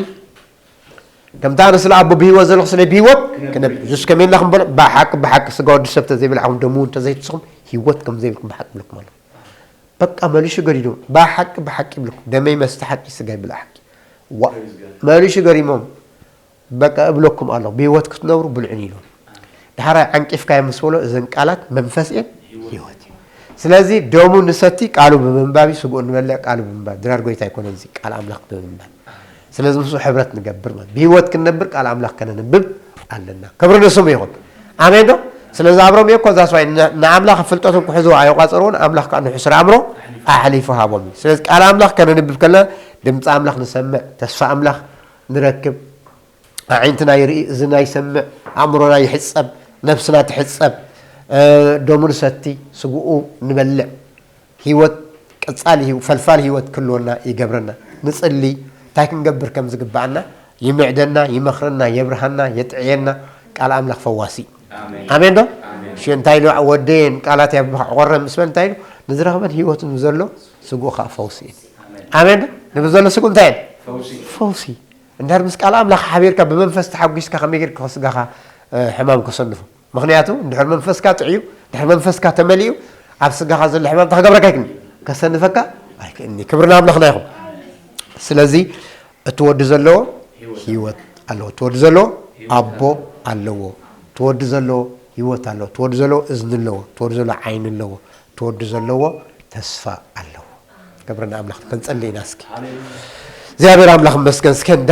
ከምታ ኣነ ስለ ኣቦ ብህይወት ዘለኹ ስለ ብህይወት ክነብር። የሱስ ከመይ ኢልና ክንበሎ? ብሓቂ፣ ብሓቂ ስጋ ወዲ ሰብ ተዘይበላዕኹም ደሙ እውን ተዘይትስኹም ህይወት ከም ዘይብልኩም ብሓቂ ይብለኩም ኣለኹ። በቃ መሊሹ ገዲዱ፣ ብሓቂ፣ ብሓቂ ይብለኩም፣ ደመይ መስተ ሓቂ፣ ስጋይ ብልዕ ሓቂ። ዋ፣ መሊሹ ገሪሞም፣ በቃ እብለኩም ኣለኹ፣ ብህይወት ክትነብሩ ብልዑኒ ኢሉ። ደሓራይ ዓንቂፍካዮ ምስ በሎ፣ እዘን ቃላት መንፈስ እየን ህይወት እዩ። ስለዚ ደሙ ንሰቲ ቃሉ ብምንባብ እዩ፣ ስግኡ ንበልዕ ቃሉ ብምንባብ፣ ድራር ጎይታ ኣይኮነን፣ እዚ ቃል ኣምላኽ ብምንባብ። ስለዚ ምስኡ ሕብረት ንገብር ማለት፣ ብህይወት ክንነብር ቃል ኣምላኽ ከነንብብ ኣለና። ክብሪ ንስሙ ይኹን። ኣሜን ዶ? ስለዚ ኣብ ሮሜ እኮ እዛ ስዋይ ን-፣ ንኣምላኽ ፍልጠቶም ክሕዝዎ ኣየቋጸርዎን፣ ኣምላኽ ከኣ ንሕሱር ኣእምሮ ኣሕሊፉ ሃቦም እዩ። ስለዚ ቃል ኣምላኽ ከነንብብ ከለና ድምፂ ኣምላኽ ንሰምዕ፣ ተስፋ ኣምላኽ ንረክብ። ኣዒንትና ይርኢ፣ እዝና ይሰምዕ፣ ኣእምሮና ይሕጸብ፣ ነፍስና ትሕጸብ፣ እ፣ ደሙ ንሰቲ፣ ስግኡ ንበልዕ፣ ህይወት ቀጻሊ ህይወ-፣ ፈልፋል ህይወት ክህልወና ይገብረና። ንጽሊ፣ እንታይ ክንገብር ከም ዝግብኣና ይምዕደና፣ ይመኽረና፣ የብርሃና፣ የጥዕየና፣ ቃል ኣምላኽ ፈዋሲ እዩ። ኣሜን ዶ? ሽዮ እንታይ ኢሉ ወዴን ቃላት ያብ ቆረ ምስ በል እንታይ ኢሉ ንዝረኽበን ህይወት ንዘሎ ስግኡ ከዓ ፈውሲ እዩ። ኣሜን ዶ? ንብዘሎ ስግኡ እንታይ እዩ? ፈውሲ። እንድሕር ምስ ቃል ኣምላኽ ሓቢርካ ብመንፈስ ተሓጒስካ ከመይ ጌርካ ስጋኻ ሕማም ከሰንፎ? ምኽንያቱ እንድሕር መንፈስካ ጥዕዩ፣ እንድሕር መንፈስካ ተመሊኡ ኣብ ስጋኻ ዘሎ ሕማም ተኸገብረካ ይክኒ ከሰንፈካ ኣይክእኒ። ክብርና ኣምላኽና ይኹን። ስለዚ እቲ ወዲ ዘለዎ ህይወት ኣለዎ። እቲ ወዲ ዘለዎ ኣቦ ኣለዎ። እቲ ወዲ ዘለዎ ህይወት ኣለዎ። እቲ ወዲ ዘለዎ እዝኒ ኣለዎ። እቲ ወዲ ዘለዎ ዓይኒ ኣለዎ። እቲ ወዲ ዘለዎ ተስፋ ኣለዎ። ክብሪ ንኣምላኽ። ክንጸሊ ኢና እስኪ። እግዚኣብሔር ኣምላኽ ይመስገን። እስከ እንዳ